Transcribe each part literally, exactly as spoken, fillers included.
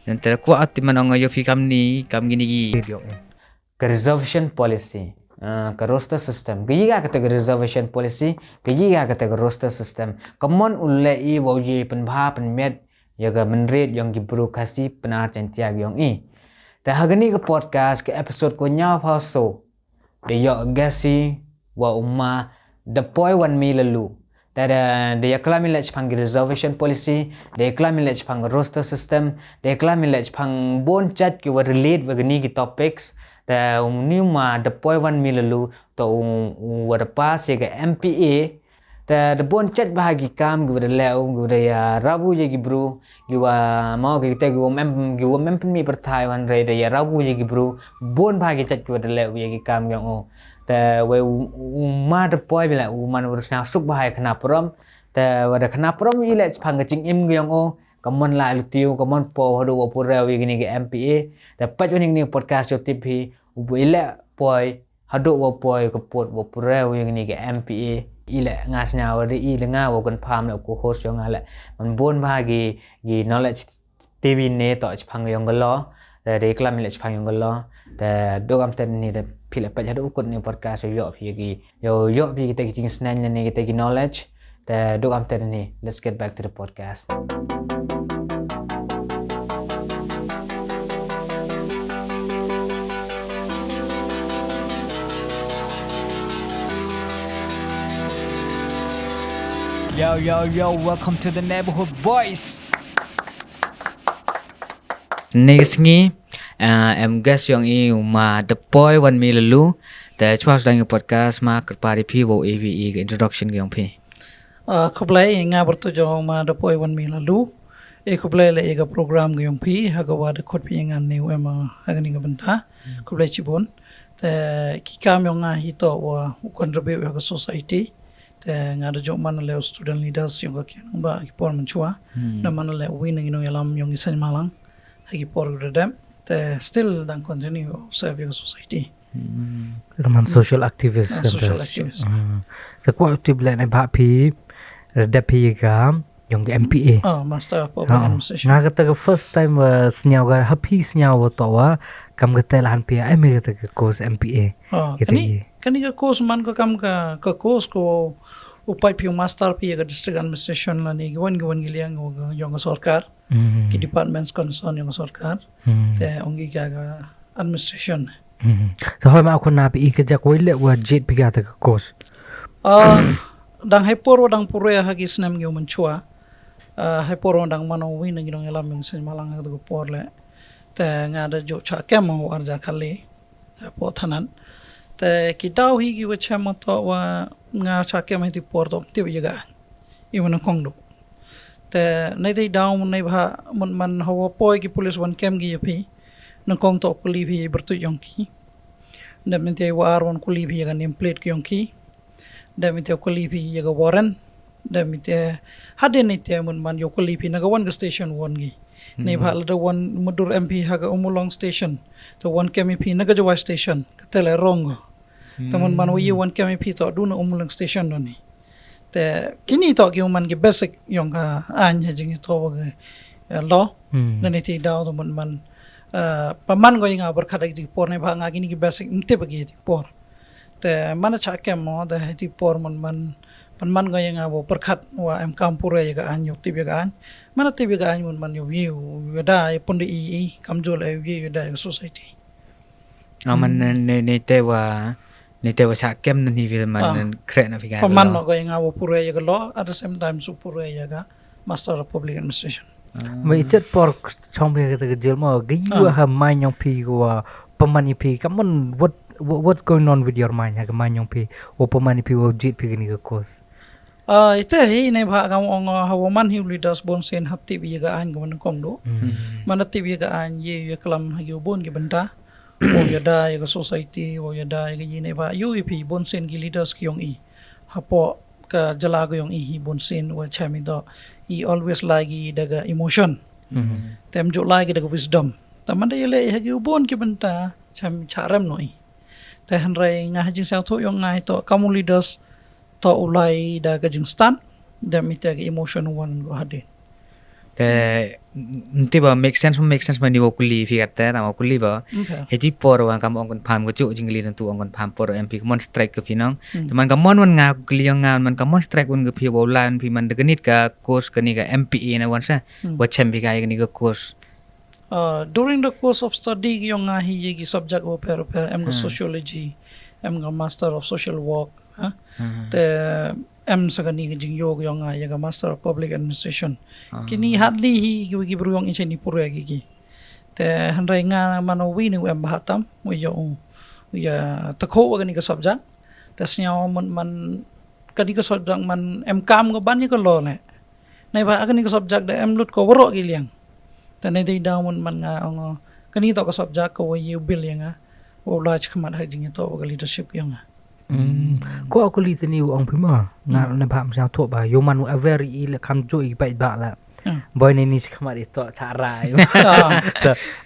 Nangta kwah tip man ong ïa phi kam ni, kam kini ki. Ka reservation policy, ah, ka roster system. Ka ïa kata ka reservation policy, ka ïa kata ka roster system. Ka mon u leh i wa u ye pynbha pynmiat ïa ka mynried yong ki bru Khasi Pnar Jaiñtia yong i. Te ha kani ka podcast ka episode ko nya pha so. Da ïoh guest i wa u ma Da Poi Wan Mi Lalu. Te da, da ïa klam i leh shaphang ki reservation policy, da ïa klam i leh shaphang roster system, da ïa klam i leh shaphang bun jait ki wa relate wa kini ki topics, te u ni u ma Da Poi Wan Mi Lalu, te u, u wa da pass ïa ka M P A, te da bun jait bha ki kam ki wa da leh u, ki wa da ïa rabu ïa ki bru, ki wa mo ki te ki wa mem, ki wa mem pynmih pyrthai wan re da ïa rabu ïa ki bru, bun bha ki jait ki wa da leh u ïa ki kam yong u. Te wei u, u ma Da Poi bi leh u man wa da sñiaw suk bha ïa khana prom. Te wa da khana prom i leh shaphang ka jingim ka yong u. Ka mon la lu tiu, ka mon po haduh wa pure u ïa kini ki M P A. Te pat wa ning ni podcast yo tip hi, u bu i leh poi, haduh wa poi ka pot wa pure u ïa kini ki M P A. I leh nga sñiaw wa da i da nga wa confirm leh u ko host yong nga leh. Man bun bha ki, ki knowledge T V ne to shaphang yong ka law. Te da klam i leh shaphang yong ka law. Te duk am ten ni da phi leh peit haduh u kut ni podcast yo ïoh phi ki. Yo ïoh phi kita ki jingsneng ne kita ki knowledge. Te duk am ten ni. Let's get back to the podcast. Yo, yo, yo, welcome to the neighborhood, boys. Ni ka sngi, ah, em guest yong i u ma Da Poi Wan Mi Lalu. Te chwa sdang ïa podcast ma kyrpad ïa phi wow A V E ka introduction ka yong phi. Ah, khublei, nga byrtuh jong u ma Da Poi Wan Mi Lalu. E khublei leh ïa ka program ka yong phi, ha ka wa da khot phi ïa nga ne u em, ah, ha kani ka bynta. Khublei chibun. Te ki kam yong nga hi to wa u contribute ha ka society. Te nga da jooh man leh u student leaders yong ka kiang ba ki por mynchwa. Hmm. Da man leh u wi na ki nongïalam yong ki seng malang. Ha ki por ka da dep. Te still dang continue u serve yong ka society. Hmm. Te man social activist. Ah, kan social ta. Activist. Hmm. Te kwah tip leh ne ba phi da dep phi ka yong ka M P A. Ah, Master of Public Administration. Nga kata ka first time wa sñiaw ka ha phi sñiaw wa to wa kam kata la han phi em kata ka course M P A. Ah, kata kani, kani ka course man ka kam ka, ka course ko u pait phi u master phi ïa ka district administration lane ki wan ki wan ki liang yong ka sorkar. Hmm. Ki departments concern yong ka sorkar. Hmm. Te ong ki ka, ka administration. Hmm. Te hoi ma khun na phi i ka jak wei leh wa jied phi kata ka course. Ah, dang hei por wa dang pure ha ki snem ki u mynchwa. Ah, hei por wa dang man u wi na ki nongïalam yong seng malang ha ka por leh. Te nga da jooh chah kem u arja khali. Hapoh thanat. Te ki daw hi ki wa chem to wa nga chah kem hi ti por to tip ïa ka aiñ. I wa nyngkong du. Te nei te daw nei bha mut man hawa poi ki police wan kem ki ïa phi. Nyngkong to kuli phi byrtuh yong ki. Dep mynta wa ar wan kuli phi ïa ka name plate ki yong ki. Dep mynta kuli phi ïa ka warrant. Dep mynta hadien nei te mut man yow kuli phi na ka wan ka station wan ki. Nei bha lada wan Madur M P ha ka Ummulong station. Te wan kem ïa phi na ka Jowai station. Ka te la rong ka. Te mut man wa ïa wan kem ïa phi to du na Ummulong station do ni. Te kini to ki man ki basic yong ka aiñ ha jingïathoh wa ka, eh, law. Hmm. Te nei te daw te mut man, eh, pynman ko ïa nga pyrkhat ha ki por nei bha nga kini ki basic ym tip ha ki por. Te man chah kem mo te ha ti por mut man pynman ko ïa nga wa pyrkhat wa em kam pure ïa ka aiñ yow tip ïa ka aiñ. Man tip ïa ka aiñ mut man yow ïa, yow da ïa pun da i, i kam jol ïa, yow da ïa ka society. Ah, man ne, ne, ne te wa, ne te wa chah kem ne ni wi man khreh na phi ka. Pynman no ko ïa nga wa pure ïa ka law, at the same time su pure ïa ka Master of Public Administration. Ba i tet por chong phi kata ka jel mo, ka ïa ha mind yong phi wa pynman ïa phi, ka mon what, what, what's going on with your mind, ha ka mind yong phi, wa pynman ïa phi wa jied phi kani ka course. Ah, ite hi ne bha kam ong, ah, hawa man hi u leaders bun sien hap tip ïa ka aiñ ka man kong du. Hmm. Man tip ïa ka aiñ ïa, ïa klam ha ïa bun ki bynta. Wa ïa da ïa ka society, wa ïa da ïa ka ïa ne bha ïa phi bun sien ki leaders ki yong i. Hapoh ka jylla ka yong i hi bun sien wa chem i do i always lai ki da ka emotion. Hmm. Te ym ju lai ki da ka wisdom. Te man da ïa leh ha ïa bun ki bynta chem cha rem no i. Te hynrei nga ha jingsngewthuh yong nga i to kam u leaders to u lai da ka jingstad, da mynta ka emotion wan ko hadien. Te nti ba make sense, make sense mani wa kuli phi kata, na wa kuli ba. Hiti por wa kam ong confirm ka juk jingkylli nang tu ong confirm por M P ka mon strike ka phi nong. Te man ka mon wan nga kuli yong nga man ka mon strike un ka phi wa u lai un phi man da ka nit ka course kani ka M P A na wan sa. Wa chem phi ka kani ka course. Uh, during the course of study ki yong nga hi ye ki subject wa per per em ka sociology, em ka master of social work, ha? Te em sa kani ka jingyo ki yong nga ye ka master of public administration. Kini hardly hi ki ki bru yong i cheni pura ki ki. Te hynrei nga man wi ni em ba tam, wi ya u, wi ya takho wa kani ka subject. Te sñiaw man man kani ka subject man em kam ka ban ye ka lo ne. Nai ba kani ka subject da em lut ko waro ki liang. Te nai dei daw man man nga ong kani to ka subject ko wa ye u bil ya nga. Wa u lai chikmat ha jing to wa ka leadership ya nga. Ko aku li tani u ong phi ma nga na ba msa to ba yo man wa very i le kam jo i bai ba la. Boy ni ni chikmat i to chara.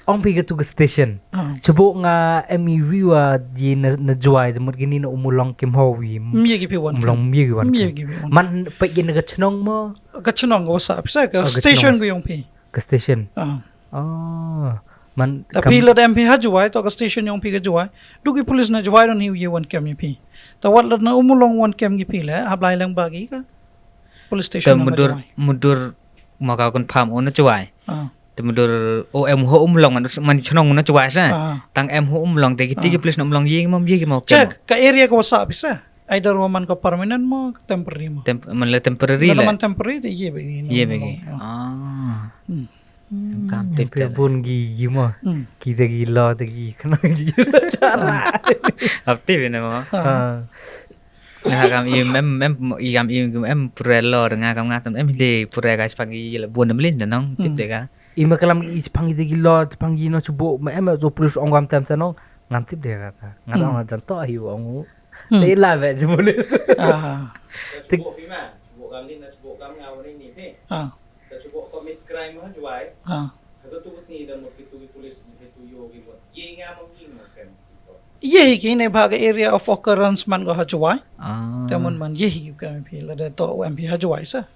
Ong phi ka tu ka station. Chebo nga M E V wa di na na juai jemut gini na umulong kim ho wi. Mye ki phi wan. Umulong mye ki wan. Mye ki phi wan. Man pek gini ka chnong mo. Ka chnong ka wasa pisa ka station ka yong phi. Ka station. Ah. Oh. Man ta phi la dem phi ha juai to ka station yong phi ka juai. Du ki police na juai don hi ye wan kem ye phi. Ta wat la na umulong wan kem ki phi le ha blai lang ba ki ka police station. Ta mudur mudur ma ka confirm o na juai. Ah. Te mudur o em ho umlong man man chnong na chwa sa. Tang em ho umlong te kiti ki police na umlong ying mam ying mo. Check ka area ko sa bisa. Either wa man ka permanent mo ka temporary mo. Man le temporary le. Man temporary te ye bagi. Ye bagi. Ah. Kam tip te bun gi gi mo. Kita gi lo te gi kena gi chara. Aktif ini mo. Nga kam im em em i kam im em pura lo nga kam nga tam em le pura ka chpang i le bun mlin da nong tip de ka. I ma kalam i chpang i de ki lo chpang i no chubo ma em jo plus ong kam tam tam nong ngam tip de ka ka. Nga ong jan to hi ong u. Te la ve chubo le. Ah. Chubo hi ma chubo kam ni na chubo kam nga wani ni he. Ah. Ka chubo commit crime ha juai. Ah. Ka tu tu sngi da mut ki tu ki police ni tu yo ki mut. Ye nga mo ki mo kan. Ye hi ki ne ba ka area of occurrence man ko ha juai. Te mon man ye hi ki ka M P la da to M P ha juai sa.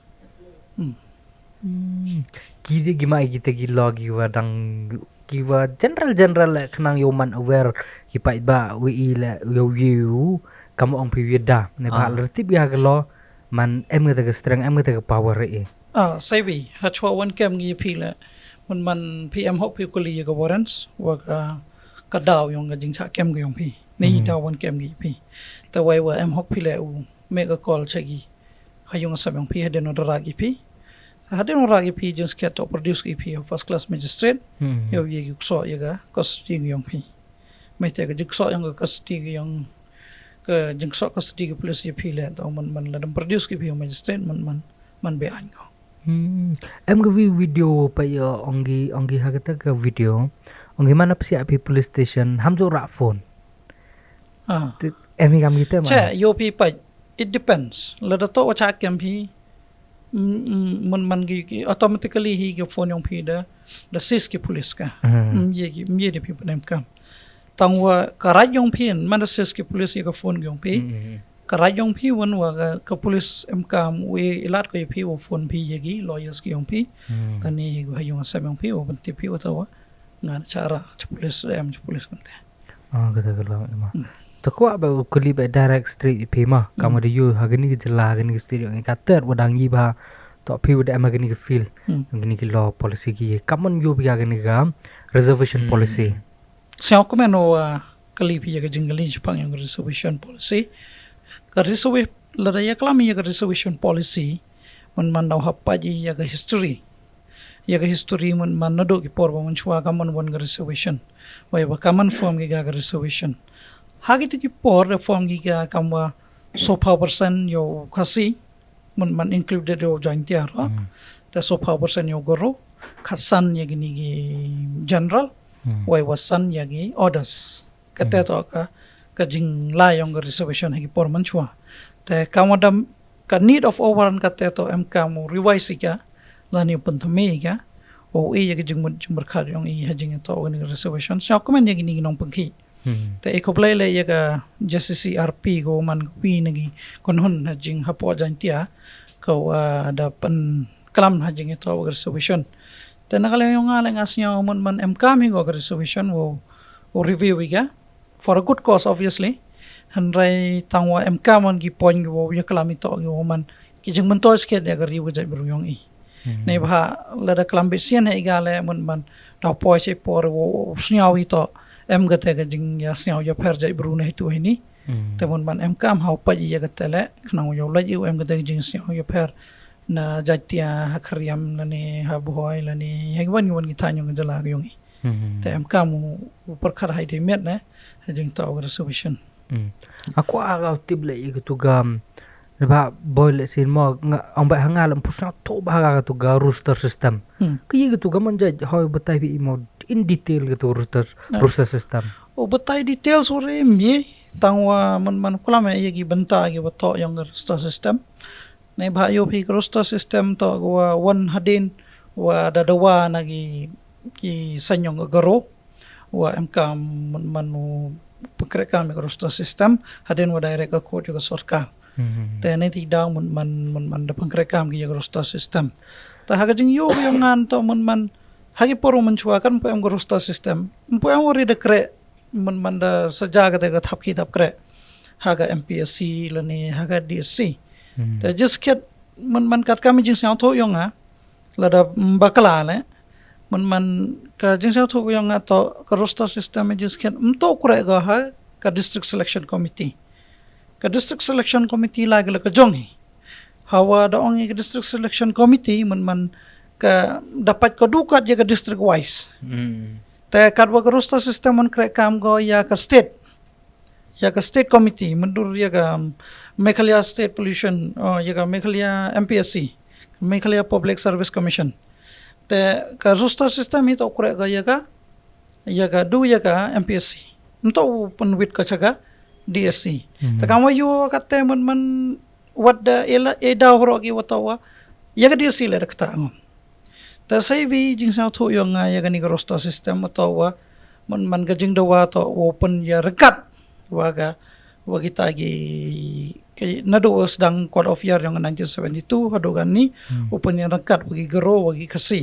Ki de ki mai ki te ki lo ki wa dang ki wa general general le khnang yo man aware ki pai ba wi i le yo yu kam ong pi wi da ne ba le tip ya ka lo man em ngata ka strength em ngata ka power e. Ah, sai wi ha chwa wan kem ngi phi le mon man phi em hok phi kuli ya ka warrants wa ka ka daw yong ka jingcha kem ka yong phi. Nei daw wan kem ngi phi. Ta wai wa em hok phi le u make a call cha gi ha yung asap yong phi ha den ra gi phi. Ha den ra gi phi jing sket to produce gi phi ha first class magistrate. Yo ye gi kso ya ka custody yong phi. Mai te ka jing kso yong ka custody yong ka jing kso custody ka police ya phi le to mon man la dem produce gi phi ha magistrate mon man man be ain ko. Em ka vi video pa yo ong gi ong gi ha kata ka video ong gi mana psi api police station ham jo ra phone. Ah. Em hi kam kita ma. Che yo pi pa it depends. La da to wa cha kem phi. Mun man gi automatically hi ki phone yong phi da da sis ki police ka. Ye ki ye de phi pa nem kam. Tang wa ka raj yong phi man da sis ki police ya ka phone yong phi. Ka raj yong phi wan wa ka police em kam we ilat ko phi wa phone phi ya ki lawyers ki yong phi. Tani ha yung asap yong phi wa ban tip phi wa ta wa nga cha ra cha police em cha police kam te. Ah, kata ka long ma. Ta kwa ba kuli ba direct straight phi ma kam da yu ha gani ki jila ha gani ki studio ngi ka ter wa dang yi ba to phi wa da em ha gani ki feel. Gani ki law policy ki kam man yu bi ha gani ka reservation policy. Siaw kmen o kali phi ya ka jingkali chipang yong reservation policy. Ka reservation lada ya klam ya ka reservation policy. Mun man dau hap paji ya ka history. Ya ka history mun man nado ki por ba mun chwa ka man wan ka reservation. Wai ba ka man form ki ga ka reservation. Ha ki tu ki por da form ki ga kam wa so phaw percent yo Khasi. Mun man included yo Jaintia ro. Da so phaw percent yo Garo. Khatsan ya gini gi general. Wai wasan ya gi others. Kata to ka ka jing la yong ka reservation ha ki por man chwa. Te kam wa dam ka need of overrun kata to em kam revise ka la ni pun thame ka. O e ya ka jing mut jing berkhat yong i ha jing to ni reservation. Sa komen ya gini nong pengki. Te e ko play le ya ka J C C R P ko man ko pi nagi kon hun ha jing hapo Jaintia ko da pen klam ha jingïatoh ka reservation. Te na ka liang yong nga leh nga sngew mynman em kam hi ko ka reservation wow, wow review ïa ka for a good cause, obviously. Hynrei tang wa em kam man ki point ki wow ïa klam ïa to ki wow man ki jingmyntoi skhet ïa ka riew ka jaitbru yong i. Nei bha lada klam bit sien ha i ka leh mynman da poi shi por wow, wow sngew ïa to em kata ka jingïasngew ïapher jaitbru na hi tu hi ni. Te mynman em kam ha u pait ïa kata leh khnang wow leh ïa em kata ka jingsngew ïapher na Jaiñtia ha Khriam lane ha Bhoi lane ha ki wan ki wan ki thaiñ yong ka jylla ka yong i. Te em kam u, u pyrkhat ha i dei miet ne ha jingïatoh ka reservation. Hmm. Aku aga tip leh ïa katu ka, ba boy leh sin mo nga ong ba ha nga lem pusna to ba ha katu ka roster system. Hmm. Ka ïa katu ka man jait hoi batai phi mo in detail katu roster, roster system. O batai detail sore mi tang wa man man klam ïa ki bynta ki ba to yong ka roster system. Nei ba ïoh phi ka roster system to wa wan hadien wa da dawa na ki, ki saiñ yong ka Garo. Wa em kam man, man u pynkreh kam ïa ka roster system hadien wa direct ka kot ïa ka sorkar. Te nei ti daw man, man, man, man da pynkreh kam ïa ka roster system. Te ha ka jingïoh ka yong nga to man, man ha ki por mynshuwa kan pu em ka roster system. Pu em wa ri da kreh man, man da saja kata ka thap ki thap kreh ha ka M P S C lane ha ka D S C. Te jingskhet man, man kat kam jingsngewthuh yong nga lada bakla leh. Man, man ka jingsngewthuh yong nga to ka roster system jingskhet mynto kreh ka ha ka District Selection Committee. Ka District Selection Committee la ka la ka jong hi. Hawa da ong ïa ka District Selection Committee man, man ka da pait ka dukat ïa ka district wise. Te kat wa ka roster system man kreh kam ko ïa ka state. Ïa ka state committee myndur ïa ka, um, Meghalaya State Pollution, oh, ïa ka Meghalaya M P S C, Meghalaya Public Service Commission. Te ka roster system hi to kreh ka ïa ka, ïa ka du ïa ka M P S C. Mynto u pynwit ka cha ka D S C. Te kam wa ïoh kata man, man wat da ela e daw hro ki wa to wa ïa ka D S C leh da kata ngam. Te sei bi jingsngewthuh yong nga ïa kani ka roster system wa to wa man, man ka jingdawa to wa pyn ïa ryngkat wa ka, wa kita ki, ki naduh wa sdang Court of Ïar yong nineteen seventy-two haduh kani wa pyn ïa ryngkat wa ki Garo wa ki Khasi.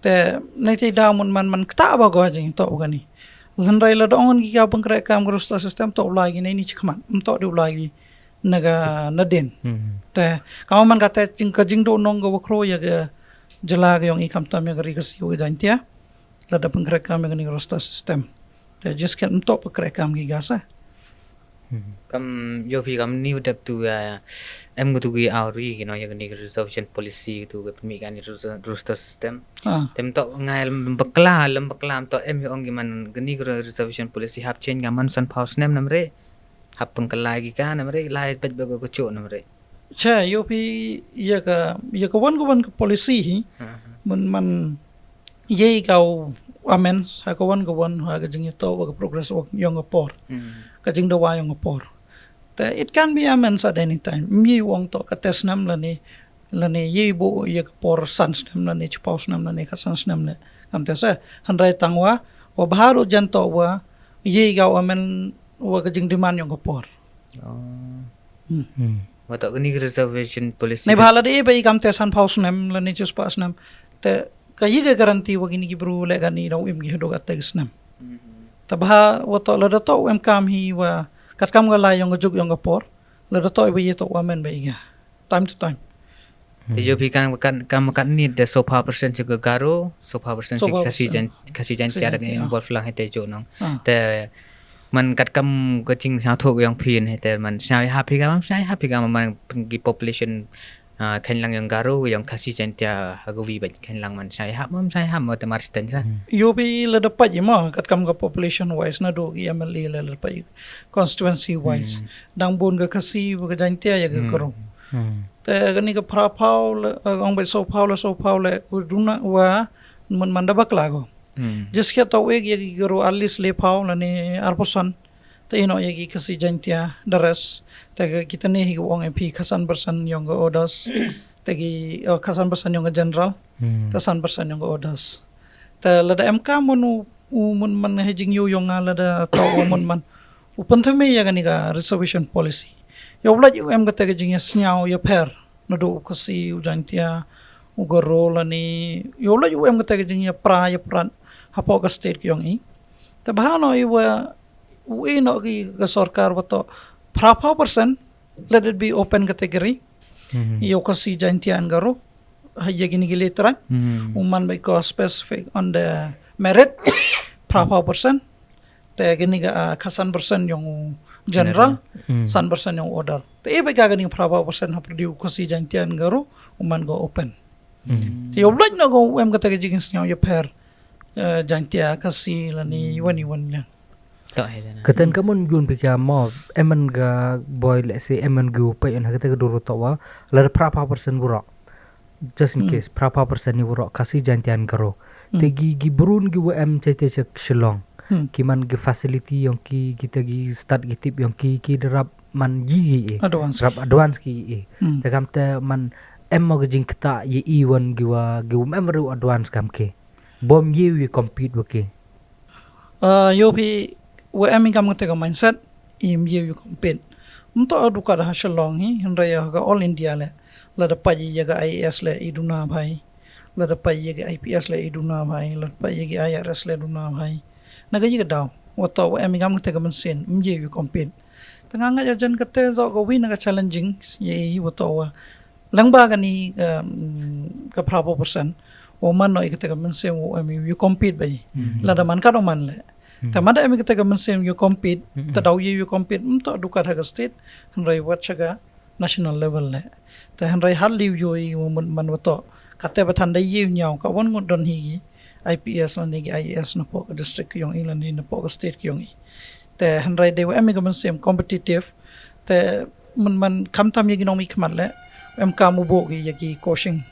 Te nei te daw man, man, man kata ba ko jingto wa kani. Hynrei lada ong ki ka pynkreh kam ka roster system to u lai ki nei ni chi khmat. Mynto di u lai ki na ka nadien. Te kam man kata jing ka jingduh nong ka wa khro ïa ka jylla ka yong i khamtam ïa ka ri Khasi wa ka Jaiñtia. Lada pynkreh kam ïa kani ka roster system. Te jingskhet mynto pynkreh kam ki ka sa. Kam ïoh phi kam ni dep tu, eh, em katu ki auri ki no ïa kani ka reservation policy katu ka pynmih kani roster, roster system. Te mynto ngai lem bakla, lem bakla mynto em ïoh ong ki man kani ka reservation policy hap change ka man san phaw snem namre. Hap pynkylla ki ka namre, lai peit ba ko ka chuh namre. Cha, ïoh phi ïa ka, ïa ka wan ka wan ka policy hi. Man, man ïa ka u amend ha ka wan ka wan ha ka jingïatoh wa ka progress wa yong ka por. Ka jingdawa yong ka por. Te it can be amended at any time. Mi wong to ka test nam lane, lane ïa bu ïa ka por san snem lane chipau snem lane ka san snem ne. Kam te sa, hynrei tang wa, wa bha ruh jan to wa ïa ka u amend wa ka jingdemand yong ka por. Wa to kani ka reservation policy. Nei ba la dei ba i kam te san phaw snem lane chispah snem. Te ka ïa ka guarantee wa kini ki bru leh kani dau im ki haduh kata ka snem. Te ba wa to lada to em kam hi wa kat kam ka lai yong ka juk yong ka por. Lada to i ba ïa to wa men ba i ka. Time to time. Te ïoh phi kan, kan, kam kat ni de sofa percent sha ka Garo, sofa percent sha Khasi Jain, Khasi Jaintia da involve lang hi te jo nong. Te man kat kam ka jingsngewthuh yong phi ne te man sngew ïahap phi ka, man sngew ïahap phi ka man ki population, ah, khein lang yong Garo, yong Khasi Jaintia ha ka wi ba khein lang man sngew ïahap, man sngew ïahap mo te mar siten sa. Ïoh phi lada pait mo kat kam ka population wise naduh ki M L A lada pait constituency wise. Dang bun ka Khasi wa ka Jaintia ïa ka Garo. Te kani ka phra phaw le, eh, ong ba sofa phaw le, sofa phaw le, ku duna wa man, man da bakla ko. Jingskhet to wek ïa ki Garo at least le phaw lane ar percent. Te ino ïa ki Khasi Jaintia the rest. Te ka kita ne hi ong phi ka san percent yong ka others. Te ki, oh, ka san percent yong ka general. Te san percent yong ka others. Te lada em ka manu, u man man hi jingïoh yong nga lada to u man man. U pynthame ïa kani ka reservation policy. Ïa u lait u em kata ka jingïasngew ïapher. Naduh u Khasi, u Jaintia, u Garo lane, ïoh lait u em kata ka jingïapra ïaprat hapoh ka state ka jong i. Te bha noh i wa u i noh ki ka sorkar wa toh phra phew percent, let it be open category. Ïoh Khasi, Jaintia and Garo ha ïa kine ki le tribe. U man ba ko specific on the merit, phra phew percent. Te kine ka, ah, ka san percent ïong u general, san percent ïong u other. Te i ba ka kine phra phew percent ha pyrdi u Khasi, Jaintia and Garo, u man ko open. Te ïoh lait noh ko u em kata ka jingsngew ïapher, eh, Jaintia, Khasi lane iwan iwan ïa. Ka ten ka mon yun pika mo, em man ka boi, let's say, em man gu pai en ha kata ka duru toh wa, la da phra phew percent buro. Just in case, phra phew percent ni buro Khasi, Jaintia and Garo. Te gi, gi burun gi wa em chaite cha Shillong. Ki man gi facility ïong ki, kita gi stad gi tip ïong ki, ki da rap man yi yi e. Advance. Rap advance ki yi e. Te kam te man em mo gi jingkta yi i wan gi wa, gi wa em ru advance kam ki. Bom ïew ïa compete wa ki. Ah, ïoh phi wa em i kam kata ka mindset, im ïew ïa compete. Mto du ka da ha Shillong hi, hynrei ïa ka all India le. La da pait ïa ka I A S le i duna bhai. La da pait ïa ka I P S le i duna bhai. La da pait ïa ka I R S le duna bhai. Na ka ïa ka daw. Wa toh wa em i kam kata ka mynsiem, im ïew ïa compete. Te nga nga ïa jan kata toh ka wi na ka challenging, ïa i wa toh wa. Lang ba kani, um, ka phra phew percent. Wa man noh i kata ka mynsiem wa em ïa compete ba i. La da man ka da man le. Te man da em i kata ka mynsiem ïa compete, te daw ïa compete, mto du ka ha ka state, hynrei wat cha ka national level le. Te hynrei hal liu ïoh i wa man, man wa toh. Kata ba than da ïa ñiaw ka wan ngut don hi gi I P S lane gi I A S na poh ka district ka ïong i lane na poh ka state ka ïong i. Te hynrei dei wa em i ka mynsiem competitive. Te man, man kam tam ïa ki nongmihkhmat le. Em kam u bo ki ïa ki coaching.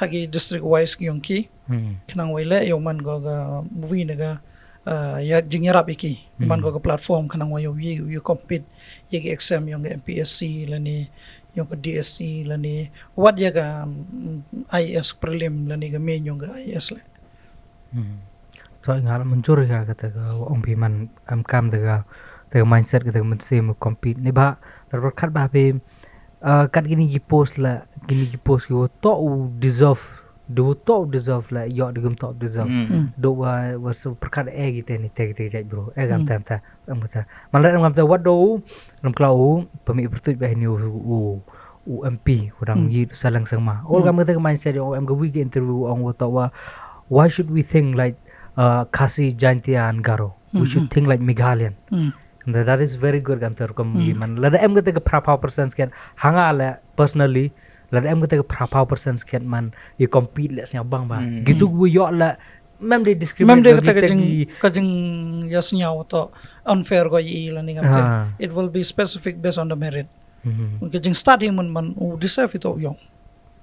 Ha ki district wise ki ïong ki. Khnang wei le ïong man ko ka movie na ka, ah, ïa jingïarap ïa ki. Man ko ka platform khnang wei ïong ïa, ïa compete ïa ki exam ïong ka M P S C lane ïong ka D S C lane wat ïa ka, mm, I A S prelim lane ka main ïong ka I A S le. So nga la mynjur ka kata ka ong phi man em kam ta ka, ta ka mindset kata ka mynsiem compete. Ni ba lar bar khat ba phi, ah, kat kini ki post la, kini ki post ki wa toh u deserve, du wa toh u deserve la ïoh, du kam toh u deserve. Do wa, wa so pyrkhat e ki te ni te, te jait bro. E kam tam ta, em kam ta. Man la em kam ta wat do u, lam kla u, pami pyrtuit ba ni u, u, u M P, u dang yi Saleng Sangma. Ol kam kata ka mindset ong em ka wi ki interview ong wa toh wa, why should we think like, uh, Khasi, Jaintia and Garo? We should think like Meghalayan. That, that is very good kam ter kam wi man. Lada em kata ka phra phew percent sket hanga le personally, lada em kata ka phra phew percent sket man, i compete le sñiaw bang ba. Gitu gu ïoh le mem de discriminate. Mem de kata ka jing, ka jing ïa sñiaw to unfair ko i la ni kam te. It will be specific based on the merit. Ka jing start hi man man u deserve i to ïong.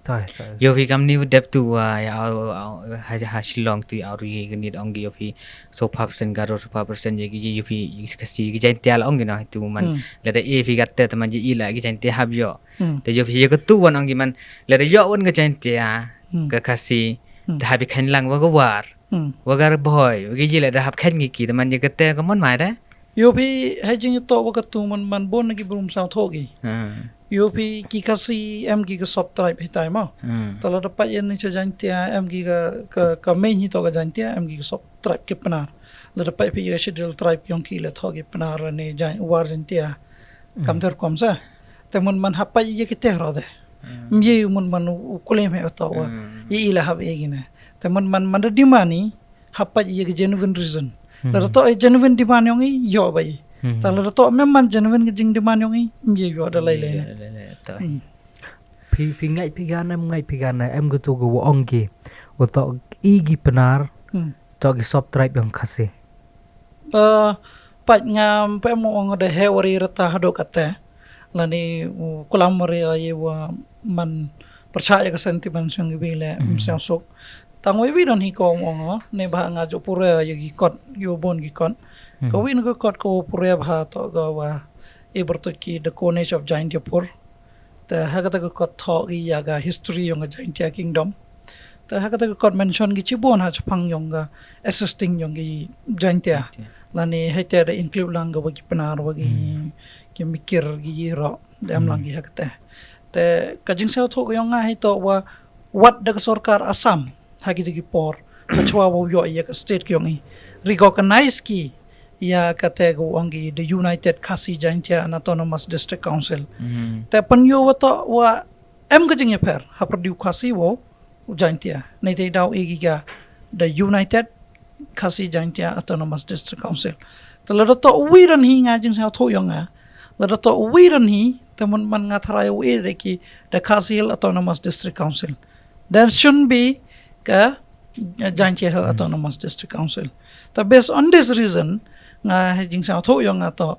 Ïoh phi kam ni dep tu, ah, ïa, ah, ah, ha, ha Shillong tu ïa ri ka ni ong ïoh phi so phew percent Garo, so phew percent ïa ki, ïoh phi ïa ki Khasi, ïa ki Jaintia la ong ki na tu man. Lada e phi kata te man ïa i la ki Jaintia hap ïoh. Te ïoh phi ïa ka tu wan ong ki man, lada ïoh wan ka Jaintia, ka Khasi, te hap i khain lang wa ka War. Wa ka Ri Bhoi, wa ki ji lada hap khain ki ki, te man ïa kata ka mon mai da. Ïoh phi ha jing to wa ka tu man man bon na ki brum saw tho ki. Ïoh phi ki Khasi em ki ka sub tribe hi tai mo. Ta lada pat ïa ni cha Jaintia em ki ka, ka, ka main hi to ka Jaintia em ki ka sub tribe ki Pnar. Lada pat phi ïa ka Scheduled Tribe ïong ki le tho ki Pnar la ni Jain, War Jaintia. Kam ter kom sa. Te man man hap pat ïa ki te ro de. Mye man man u, u claim he to wa. Ïa i la hap ïa ki ne. Te man man man da demand i hap pat ïa ki genuine reason. Lada to i genuine demand ïong i ïoh ba i. Ta lada to mem man genuine ki jing demand ïong i, mye ïoh da lai lai ne. Phi, phi ngai phi gana, ngai phi gana, em ka tu ka wa ong ki. Wa to i ki Pnar, to ki sub tribe ïong Khasi. Eh, pat ngam pem ong da he wari rata hado kate. Lani u kulam wari aye wa man percaya ka sentiment song ki bile, mm, song sok. Tang wei wi don hi ko ong, ne ba nga jo pura ye ki kot, yo bon ki kot. Ka wi na ka kot ko pura ba to ka wa e bertut ki The Coinage of Jaintiapur. Te ha kata ka kot thoh ki ïa ka history yong ka Jaintia Kingdom. Te ha kata ka kot mention ki chibun ha chapang yong ka existing yong ki Jaintia. Lani hei te da include lang ka wa ki Pnar wa ki, ki Mikir ki ro da em lang ki ha kata. Te ka jingsngewthuh ka yong nga hei to wa wat da ka sorkar Assam ha ki da ki por, ha chwa wow yoh ïa ka state ki ong i, recognize ki ïa kata ka ong ki the United Khasi Jaintia and Autonomous District Council. Te pynïoh wa toh wa em ka jingïapher ha pyrdi u Khasi wow u Jaintia. Nei te daw e ki ka the United Khasi Jaintia Autonomous District Council. Te lada toh wi don hi nga jingsngewthuh yong nga, lada toh wi don hi, te mun man nga tharai u e de ki the Khasi Hill Autonomous District Council. There shouldn't be ka Jaintia Hill Autonomous District Council. Te based on this reason, nga he jingsngewthuh yong nga toh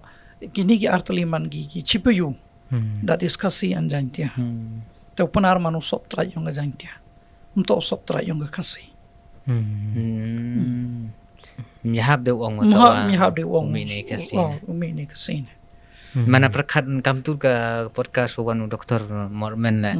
kini ki artylli man ki ki chipayu. That is Khasi and Jaintia. Te u Pnar man u sop trai yong ka Jaintia. Mto u sop trai yong ka Khasi. Mihap de ong Mihap mihap de ong. Umi ne Khasi. Umi ne Khasi ne. Mana pyrkhat kam tu ka podcast wan u Doktor Mormen le.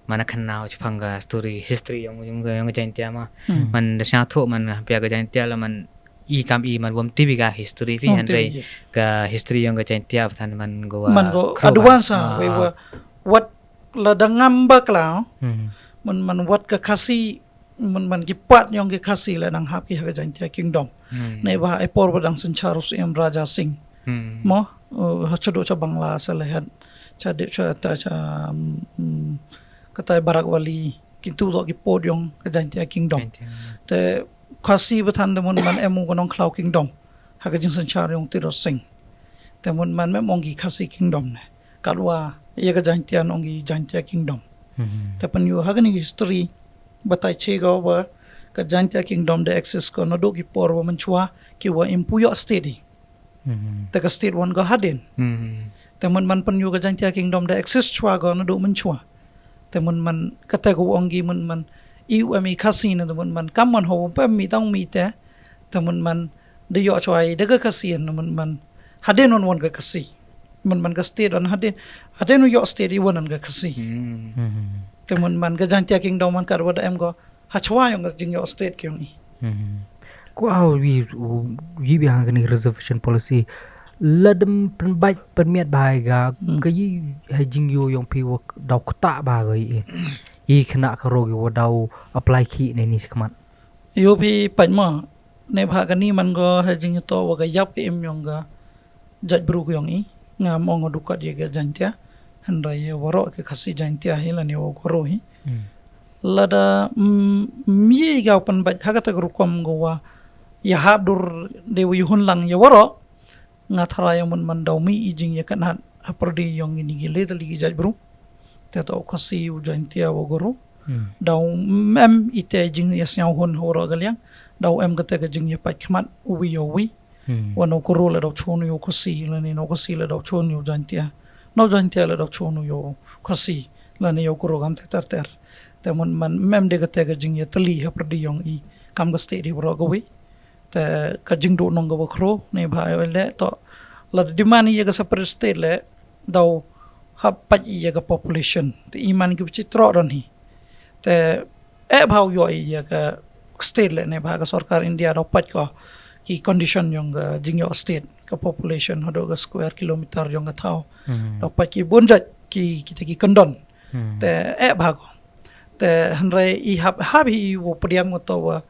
Mana kynmaw chapang ka story history yong yong yong Jaintia ma. Man da sha tho man pia ka Jaintia la man i kam i man wam tibi ka history pi han rei ka history yong ka Jaintia patan man go Man go advance ha we wa wat la da ngam ba kla. Man man wat ka Khasi man man ki pat yong ki Khasi la nang hap ki ha ka Jaintia Kingdom. Nei ba e por ba dang synchar u Siem Raja Singh. Mo ha chodo cha Bangla sa lehat cha de cha ta cha kata Barak Valley. Kintu do ki pot yong ka Jaintia Kingdom. Te Khasi ba than da mun man em u ka Nongkhlaw Kingdom ha ka jingsynchar yong Tirot Singh. Te mun man mem ong ki Khasi Kingdom ne. Katwa ïa ka Jaintia ong ki Jaintia Kingdom. Te pynïoh ha kani history batai che go ba ka Jaintia Kingdom da exist ko naduh ki por wa mynchwa ki wa im pu ïoh state i. Te ka state wan go hadien. Te mun man pynïoh ka Jaintia Kingdom da exist chwa go naduh mynchwa. Te mun man kata ko ong ki mun man i u em i Khasi ne te mun man kam man ho pem mi tang mi te. Te mun man da ïoh chwa i da ka Khasi ne mun man hadien wan wan ka Khasi. Mun man ka state wan hadien hadien u ïoh state i wan wan ka Khasi. Te mun man ka Jaintia Kingdom man katwa da em go ha chwa yong ka jingïoh state ki yong i. Ko au wi wi bi hang kani reservation policy. Ladem pynbait pynmiat ba ga ka yi ha jingïoh yong phi wa daw kta ba ga i. I kena ka rogi wa daw apply ki ne ni sikmat. Yo phi pait ma ne ba kani man go ha jingïoh to wa ga yap ka im yong ga jait bru yong i. Ngam ong dukat ïa ka Jaintia. Hynrei ïa waroh ka Khasi Jaintia hi lane wa goro hi. Lada mi ga pynbait ha kata ka rukom go wa ïa hap dur de wa ïa hun lang ïa waroh. Nga tharai ïa mun man daw mi i jingïakynad ha pyrdi yong ini gi le tylli gi jait bru. Te to u Khasi u Jaintia wa goro. Daw mem ite jingïasngaw hun ha waroh ka liang. Daw em kata ka jingïapait khmat uwi ïa uwi. Wa nau koro la daw chon ïa u Khasi lane nau Khasi la daw chon ïa u Jaintia. Nau Jaintia la daw chon ïa u Khasi lane ïa u koro kam te ter ter. Te mun man mem de kata ka jingïatylli ha pyrdi yong i kam ka state hi waroh ka wi. Te ka jingduh nong ka wa khro ne ba ai le to la demand ïa ka separate state le daw hap pait ïa ka population. Te i man ki bichi tro don hi. Te eh bha u ïoh ïa ka state le ne ba ka sorkar India daw pait ko ki condition yong ka jingïoh state ka population haduh ka square kilometer yong ka thaw. Daw pait ki bun jait ki kita ki kyndon. Te eh bha ko. Te hynrei i hap hap hi i wa pdiang wa to wa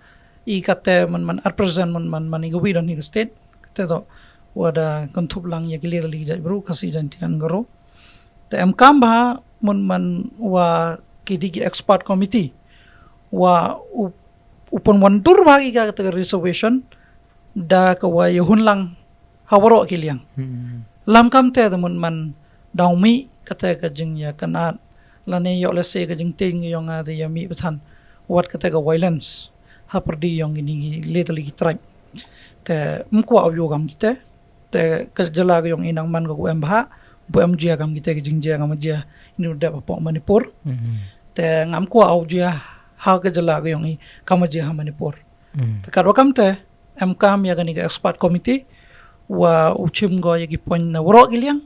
i kate man man at present man man man i ka wi don hi ka state. Kate to wa da kynthup lang ïa ki le tylli ki jait bru Khasi Jaintia and Garo. Te em kam ba mun man wa ki di ki expert committee wa u u pynwandur ba ki ka kata ka reservation da ka wa ïa hun lang ha waroh ki liang. Lam kam te da mun man daw mi kata ka jingïakynad lane ïoh lehse ka jingtieng yong nga da ïa mi pathan wat kata ka violence ha pyrdi yong ini gi le tylli ki tribe. Te mkwah u ïoh gam kite. Te ka jylla ka yong i nang man ka ku em bha bu em jia kam kite ka jingjia kam jia inu dep hapoh Manipur. Te ngam kwah u jia ha ka jylla ka yong i kam jia ha Manipur. Te katwa kam te em kam ïa kani ka expert committee wa u chim go ïa ki point na waroh ki liang.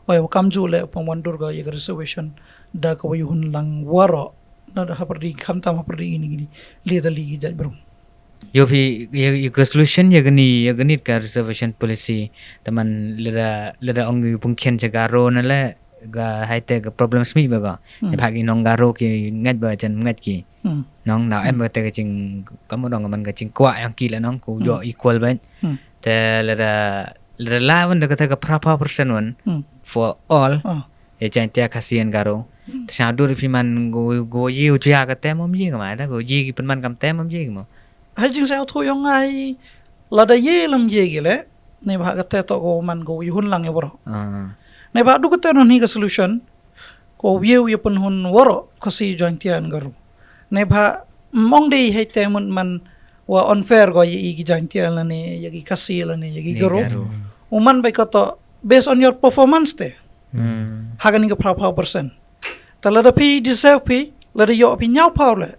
Wa ïa kam ju le pong wan dur go ïa ka reservation da ka wa ïa hun lang waroh na da ha pyrdi kam tam ha pyrdi ini gini li da li ki jait bru. Yo phi ïa ka solution ïa kani ïa kani ka reservation policy taman lada lada ong ïa pung khen cha Garo na le Ka hai te ka problem smi ba ka. Hmm. Neibhah ki nong Garo ki ngeit ba jan ngeit ki. Hmm. Nong na em Hmm. ba te ka jing, ka mo dong man ka jingkwah ïong ki la nong ko Hmm. ïoh equal ba. Hmm. Te lada, lada la wan da ka te ka phra phew percent wan Hmm. for all. Ah. Ïa Jaintia, Khasi and Garo. Hmm. Te sha dur phi man go, go ïa u jia ka te mom ïa ka ma, ta go ïa ki pynman kam te mom ïa ka mo. Hai jingshah u thu ïong ai lada ïa lam ïa ki le. Neibhah ka te to go man go ïa hun lang ïa bro. Ah. Neibhah du ka te non hi ka solution. Ko ïa ïa pynhun waro Khasi, Jaintia and Garo. Neibhah mong dei hai te mun man wa unfair go ïa i ki Jaintia lane ïa ki Khasi lane ïa ki Ni Garo. Garo. U man bai ka to based on your performance te. Hmm. Ha ka ni ka phra phew percent. Ta lada phi deserve phi, lada ïoh phi ñiaw phew le.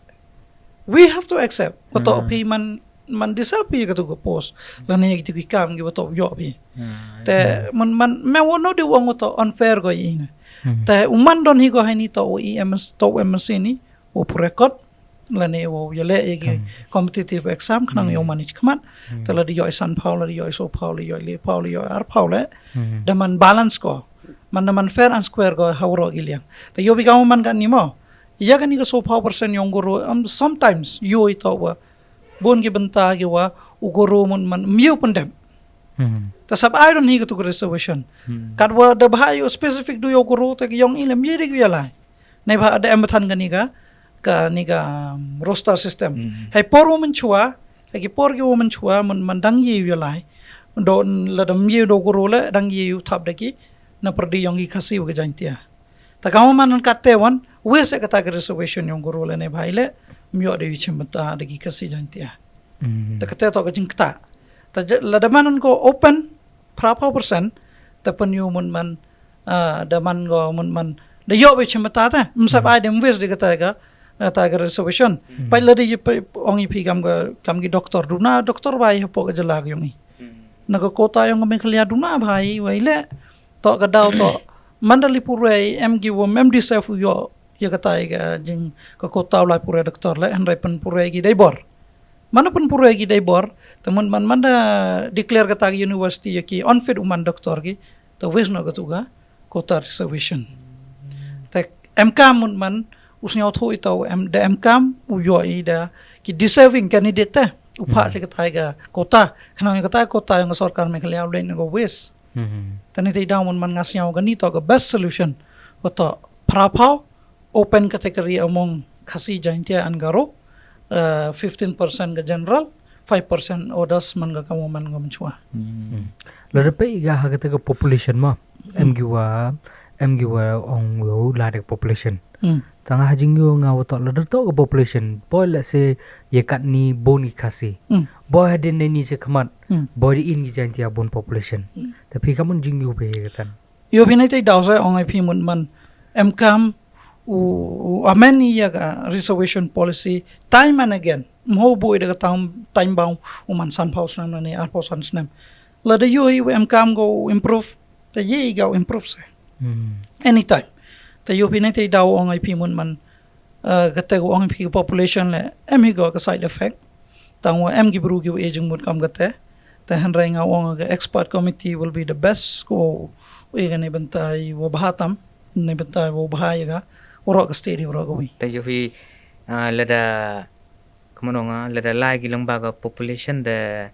We have to accept. Wa to Hmm. phi man, man deserve phi ka tu ka post. Lane ïa ki tu ki kam ki wa to ïoh phi. Hmm. Te man, man, me wa no di wang wa to unfair go ïa i ne. Hmm. Te u man don hi go hai ni to u E M S, to u M S ni, u pu record. Lane u ïa le ïa ki Hmm. competitive exam khnang Hmm. ïoh man i khmat. Hmm. Te lada ïoh i san phew, lada ïoh i so phew, lada ïoh i le phew, lada ïoh i ar phew le. Hmm. Da man balance ko. Man da man fair and square ko ha waro ki liang. Te ïoh bi ka man ka ni mo. Ïa ka ni ka so phew percent ïong guru, um, sometimes ïoh i to wa. Bun ki bynta ki wa, u guru mun man, miu pyndep. Hmm. Ta sab ai don hi ka tu ka reservation. Hmm. Kat wa da bha ïoh specific du ïoh guru, ta ki ïong i le miu di ki ïa lai. Neibhah da em ba than ka ni ka, ka ni ka, um, roster system. Hmm. Hai por wa man chua, hai ki por ki wa man chua, man, man dang ïa ïa lai. Do, la da miu do guru le, dang ïa ïa thap da ki, na pyrdi ïong ki Khasi wa ki Jaintia. Ta ka man ka te wan, wes ka ta ka reservation ïong guru le neibhah i le, miu da ïa chim bynta da ki Khasi Jaintia. Hmm. Ta ka te to ka jingkta. Ta ja-, la da man ko open, phra phew percent, ta pynïoh mun man, ah, da man go mun man. Da ïoh bi chim bynta ta, msap Hmm. ai dem wes di ka ta ka, ah, ta ka reservation. Hmm. Pai la di ïa pai ong i phi kam ka, kam ki doktor duna, doktor bai hapoh ka jylla ka ïong i. Hmm. Na ka kota ïong ka Meghalaya duna bai, bai le, to ka daw to. Man da li pure em ki wa em deserve u ïoh, ïa ka ta ka jing ka kota u lai pure doktor le, hynrei pynpure ki dei bor. Man da pynpure ki dei bor, te man, man, man da declare ka ta ka university ïa ki unfit u man doktor ki, te wes no ka tu ka, kota reservation. Te em kam mun man, u sñiaw thu i to em, da em kam, u ïoh i da, ki deserving candidate te, u pha Hmm. si ka ta ka kota, khnang ïa ka ta kota ïong ka sorkar Meghalaya u leh na ka wes. Hmm. Te ni te i daw mun man nga sñiaw ka ni to ka best solution. Wa to phra phew, open category among Khasi, Jaintia and Garo, uh, fifteen percent ka general, five percent others man ka kam wa man ka mchua. Hmm. Hmm. La da pei ga ha ka ta ka population ma, em Hmm. ki wa, em ki wa ong wa u la da ka population. Hmm. Tang ha jingïoh nga wa to la da to ka population. Boi la se ïa kat ni bun ki Khasi. Hmm. Boi hadien ni se khmat. Hmm. Boi di in ki Jaintia bun population. Hmm. Ta phi ka mun jingïoh phi ïa ka tan. Ïoh phi nai te daw sa ong ai phi mun man. Em kam u, u amend ïa ka reservation policy time and again. Mho boi da ka time, time bound u man san phew snem na ni ar phew san snem. La da ïoh i u em kam go improve. Ta ïa i go improve se. Hmm. Anytime. Ta ïoh phi nai te daw ong ai phi mun man. Uh, ka te ko ong phi ka population le, em hi ko ka side effect. Tang wa em ki bru ki wa e jingmut kam ka te. Te hynrei nga ong ka expert committee will be the best ko e ka ne bynta i wa bha tam, ne bynta i wa bha ïa ka, wa ro ka state i wa ro ka wi. Te ïoh hi, uh, la da, ka man ong, uh, la da lai ki lang ba ka population de,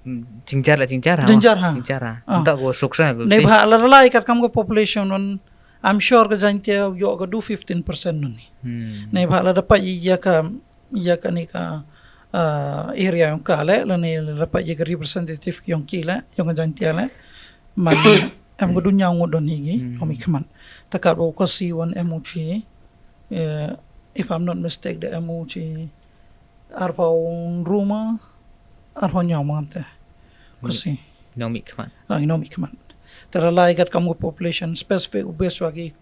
mm, jingjar la jingjar ha. Jingjar ha. Jingjar ha. Ah. Nta ko suksa ko. Neibhah la da lai kat kam ka population wan, I'm sure ka Jaintia ïoh ka du fifteen percent nun ni. Hmm. Neibhah la da peit ïa ka, ïa ka ni ka, uh, area ïong ka le, la ni la da peit ïa ka representative ïong ki le, ïong ka Jaintia le. Man em ka dunya ngut don hi ki, Hmm. ong i khmat. Ta kat wa ka si wan em u chi, eh, if I'm not mistake, da em u chi, ar phew ynru ma, ar phew hynñiew ma te. Ka si. Nong mi khmat. Ah, nong mi khmat. Te la lai kat kam ka population specific u base wa ki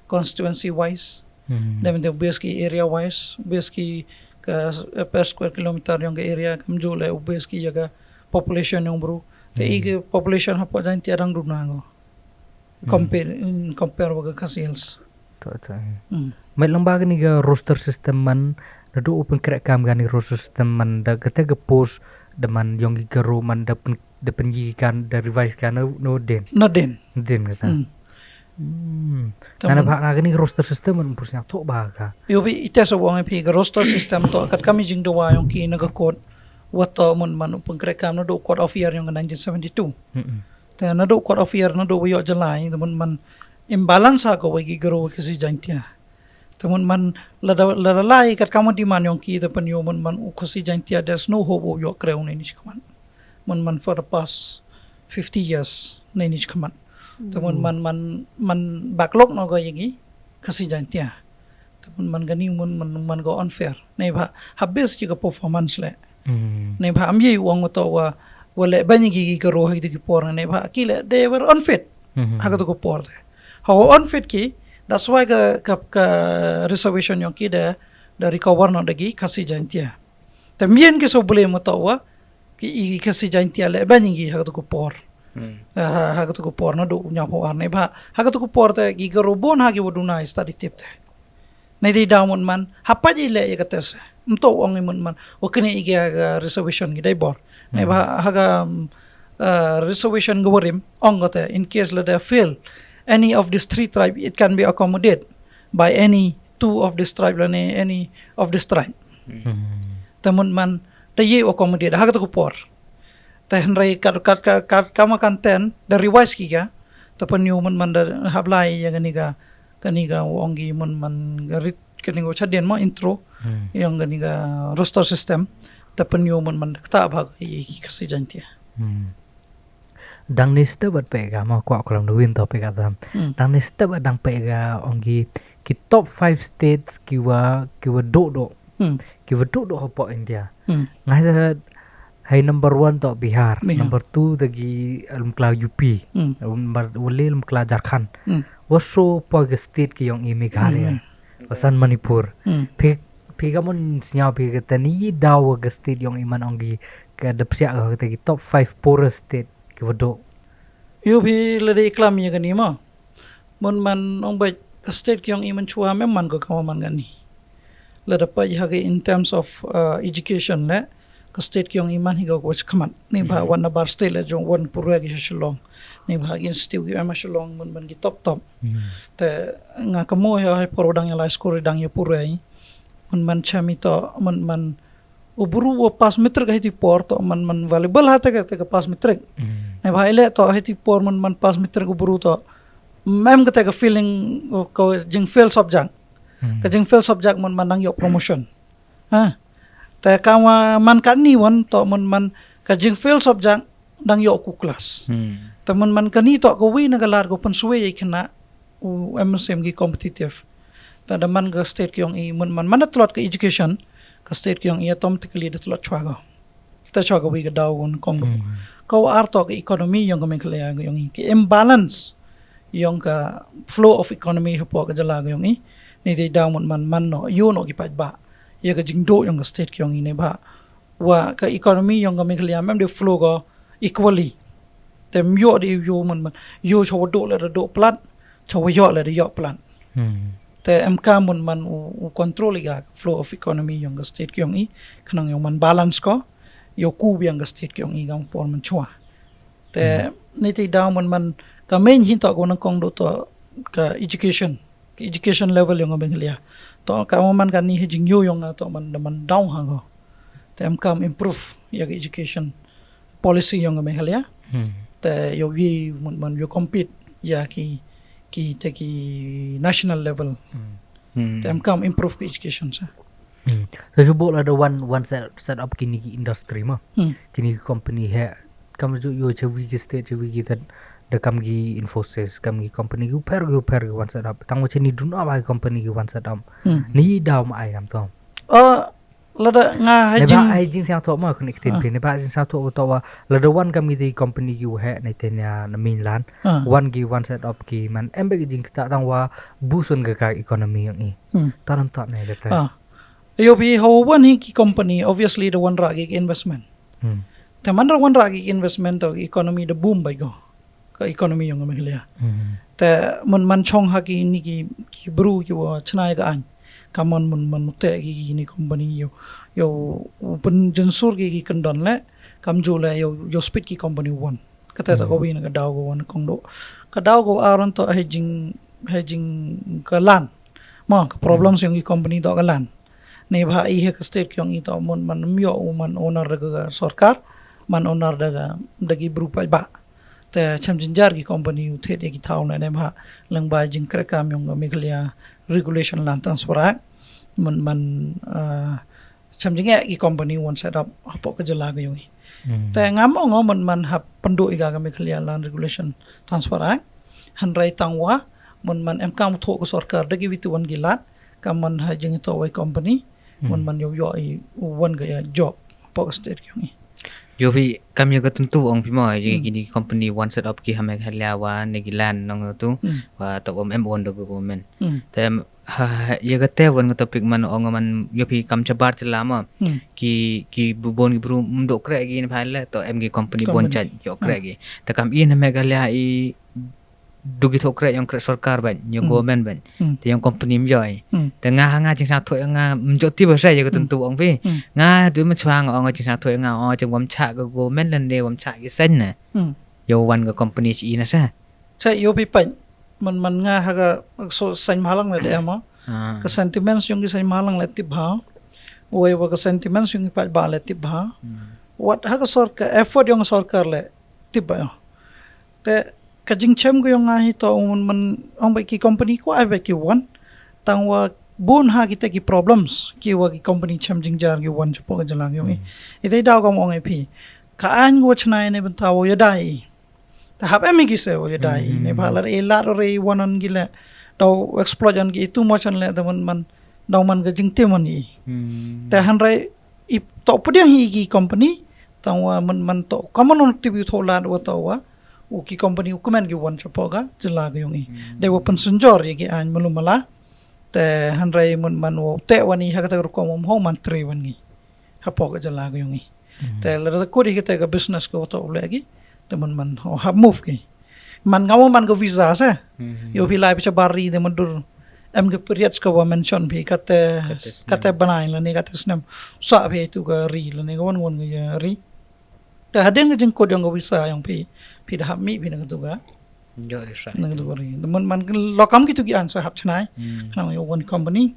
constituency wise. Hmm. Da mynta u base ki area wise, u base ki ka, eh, per square kilometer ïong ka area kam ju le u base ki ïa ka population ïong bru. Te i Hmm. ka population hapoh Jaintia dang duna ngo. Hmm. Compare, in compare wa ka Khasi Hills. To, to. Hmm. Met lang ba ka ni ka roster system man, na du open crack kam ka ni roster system man, da ka te ka post, da man ïong ki Garo man, da pyn, da pyngi kan, da revise kan, no, no den. No den. Den ka sa. Hmm. Hmm. Te ngan mut ba nga kani ka roster system, mut pur sngewthuh ba ka. Ïoh phi, ite sa ong phi ka roster system to, katkam i jingdawa yong ki na ka court, wat to mut man u pynkrehkam naduh Court of Appeal yong ka nineteen seventy-two. Hmm. Te naduh Court of Appeal, naduh wa ïoh July, te mut man imbalance ha ka wei ki Garo wa Khasi Jaintia. Te mut man lada, lada lai katkam wa demand yong ki, te pynïoh mut man u Khasi Jaintia, there's no hope u ïoh kreh u neini shakhmat. Mut man for the past fifty years neini shakhmat. Te mut man, man, man backlog noh ka ïa ki Khasi Jaintia. Te mut man kani mut man, man ka unfair. Neibhah ha base ïa ka performance leh. Hmm. Neibhah ym ye u ong to wa, wa leh beiñ ïa ki, ki Garo ha kito ki por, neibhah ki leh, they were unfit. Hmm. Ha kato ka por te. Ha wa unfit ki, that's why ka, ka, ka reservation yong ki da, da recover noh da ki Khasi Jaintia. Te ym ye ki shu blame to wa ki, i Khasi Jaintia leh beiñ ïa ki ha kato ka por. Hmm. Ha, ha, ha kato ka por naduh u ñiaw phew ar, neibhah ha kato ka por te ki Garo bun ha ki wa duna i study tip te. Neitei daw mut man, hapdeng i leh ïa ka test, ym to ong i mut man wa kane i ka, ka reservation ki dei bor. Hmm. Neibhah ha ka, um, uh, reservation ka wa rim, ong ka te, in case lada fail any of these three tribe, it can be accommodated by any two of these tribe lane any of these tribe. Hmm. Te mut man da ye u accommodate ha kato ka por. Te hynrei kat, kat, kat, kat, kama kan ten, da revise ki ka. Te pynïoh mut man da hap lai ïa kani ka, kani ka wa ong ki mut man ka rit, kani ka wa chadien mo intro. Hmm. Yong kani ka roster system. Te pynïoh mut man da kata ba ka ïa ki Khasi Jaintia. Hmm. Dang ni step bad pyrkhat mo, kwah klam da win to pyrkhat tam. Hmm. Dang ni step bad dang pyrkhat ong ki, ki top five states ki wa, ki wa duh duh. Hmm. Ki wa duh duh hapoh India. Hmm. Nga sa hai number one to Bihar, Bihar. Number two to ki lum kla U P. Hmm. Number, wa le lum kla Jharkhand. Hmm. Wa shu po ki state ki yong i Meghalaya. Hmm. Wa san Manipur. Hmm. Phi, phi ka mon sñiaw phi ka tani daw wa ka state yong i man ong ki ka dep siak ka te ki top five poorest state ki wa duh. Ïoh phi lada i klam ïa kani mo. Mut man ong ba ka state ki yong i man chwa mem man ko ka man kani. Lada pa i ha ka in terms of, uh, education le, ka state ki yong i man hi ka ko chakmat. Neibhah wan na bar state le jong wan pura ki Shillong. Neibhah ki institute ki em Shillong mut man ki top top. Hmm. Te nga ka mo ha, ha por dang ïa lai school dang ïa pura i. Mut man chami to, mut man u bru wa pass matric ha ti por to man, man valuable ha te ka, te ka pass matric. Hmm. Neibhah i le to ha ti por man, man pass matric u bru to. Mem ka te ka feeling, uh, ka jing fail subject. Hmm. Ka jing fail subject man, man nang ïoh promotion. Ha. Te ka wa man kani wan to man, man ka jing fail subject dang ïoh ku class. Hmm. Te man, man kani to ka wi na ka lad ko pynswe ïa kina u em sem ki competitive. Te da man ka state ki yong i man, man, man da tlot ka education, ka state ki yong i automatically da tlot chwa ko. Te chwa ka wi ka daw ko kong. Hmm. Ka wa ar to ka economy yong ka Meghalaya ka yong i. Ki imbalance yong ka flow of economy hapoh ka jylla ka yong i. Ni te daw man, man, man no, ïoh no ki paidbah. Ïa ka jingduh yong ka state ki yong i neibhah wa ka economy yong ka Meghalaya mem de flow ko equally. Te ym ïoh de ïoh man man. Ïoh cha wa duh le da duh plat, cha wa ïoh le da ïoh plat. Hmm. Te em ka man man u, u control ïa ka flow of economy yong ka state ki yong i, khnang yong man balance ko, ïoh ku biang ka state ki yong i kam por man chwa. Te, hmm, ni te daw man man ka main hin to ko nang kong do to ka education. Ka education level yong ka Meghalaya. To ka man man kani ha jingïoh yong nga to man da man daw ha ko. Te em kam improve ïa ka education policy yong ka Meghalaya. Hmm. Te ïoh wi man, man ïoh compete ïa ki, ki te ki national level. Hmm. Hmm. Te em kam improve ka education sa. Hmm. So, ju bok la da one, one set, set up kini ki industry ma. Hmm. Kini ki company he. Kam ju ïoh cha wi ki state, cha wi ki state da kam ki Infosys, kam ki company ki u pher, ki u pher ki one set up. Tang wa chini duna ba ki company ki one set up. Hmm. Ni daw ma ai kam to. Uh, lada nga ha jing, ai jing siang to ma kun iktin pin. Ba jing siang to to wa lada one kam ki company ki u he na te na mainland. Ah. One ki one set up ki man em ba ki jing kita tang wa busun ka, ka economy yong i. Hmm. Tanam to ne kata. Ah. Ïoh phi ha wan hi ki company, obviously da wan ra ki investment. Hmm. Te man ra wan ra ki investment to economy da boom bai ko. Ka economy yong ka Meghalaya. Hmm. Te man, man chong ha kini ki, ki bru ki wa chna ïa ka aiñ. Ka man, man, man te ki, kini company ïoh, ïoh u pynjynsur ki, ki kyndon le, kam ju le ïoh, ïoh speed ki company wan. Kata ta ka wi na ka daw ka wan kong do. Ka daw ka ar to ha jing ha jing ka lan. Ma ka problem yong ki company to ka lan. Ne bha i ha ka state yong i to man man ym yoh u man owner da ka sorkar, man owner da ka da ki bru paidbah. Te cham jinjar ki company u thied ïa ki thaw ne ne bha lang ba jingkyrkam yong ka Meghalaya Regulation Land Transfer Act. Man man uh, cham jingeh ki company wan set up hapoh ka jylla ka yong i. Te ngam ong man man hap pynduh i ka ka Meghalaya Land Regulation Transfer Act. Hynrei tang wa man man em kam thoh ka sorkar da ki witu wan ki lad ka man ha jing to wai company. Man man yoh yoh i wan ka ya job hapoh ka state ka yong i. Yo phi kam ya ka tentu ong phi mo ya kini company wan set up ki ha Meghalaya wa ne ki land nong tu wa to em em on da ka government. Te ha ya ka te wan ka topic man ong man yo phi kam chabar chala ma ki ki bun ki bru mdok kre ki ne phai le to em ki company bon chat yo kre ki. Te kam i na Meghalaya i du ki thok kre yong kre sorkar ban yong government ban te yong company mjoi. Te nga ha nga jing sa thok nga mjot ti ba sa ya ka tentu ong phi nga du ma chwa nga ong jing sa thok nga ong jing wam cha ka government lan de wam cha ki sen na yo wan ka company si na sa. Sa yo phi pan man man nga ha ka so sen malang le de ma ka sentiments yong ki sen malang le tip ha. Wei wa ka sentiments yong ki pat ba le tip ha. Wat ha ka sorkar effort yong sorkar le tip ba yo. Te ka jingchem ko yong nga hi to man man ong ba ki company ko ai ba ki wan tang wa bun ha kita ki problems ki wa ki company chem jingjar ki wan chapo ka jylla yong i. Ite daw kam ong ai phi ka an go chnai ne bynta wo ya dai. Ta hap em ki se wo ya dai ne ba la e la ro re wan an gi le daw exploit an ki too much an le da man man daw man ka jingtim an i. Te hynrei i to pdiang hi ki company tang wa man man to kaman on tip yu tho lad wa to wa u ki company u kmen ki wan chapo ka jylla ka yong i. Dei wa pynsunjor ya ki ain malu mala. Te hynrei man man wa te wan i ha ka ta rukom um ho man tre wan ngi hapo ka jylla ka yong i. Te la ta kut i ka te ka business ka wa to u le ki te man man ho hap move ki. Man nga wa man ka visa se yo phi lai pi chabar ri te man dur em ka period ka wa mention phi kate kate banai la ne kate snem sa phi tu ka ri la ne ka wan wan ka ri. Te hadeng ka jingkut yong ka visa yong phi phi da hap mi phi na ka tu ka na ka tu ka ri. Man man lokam ki tu ki an sa hap chnai na yo one company.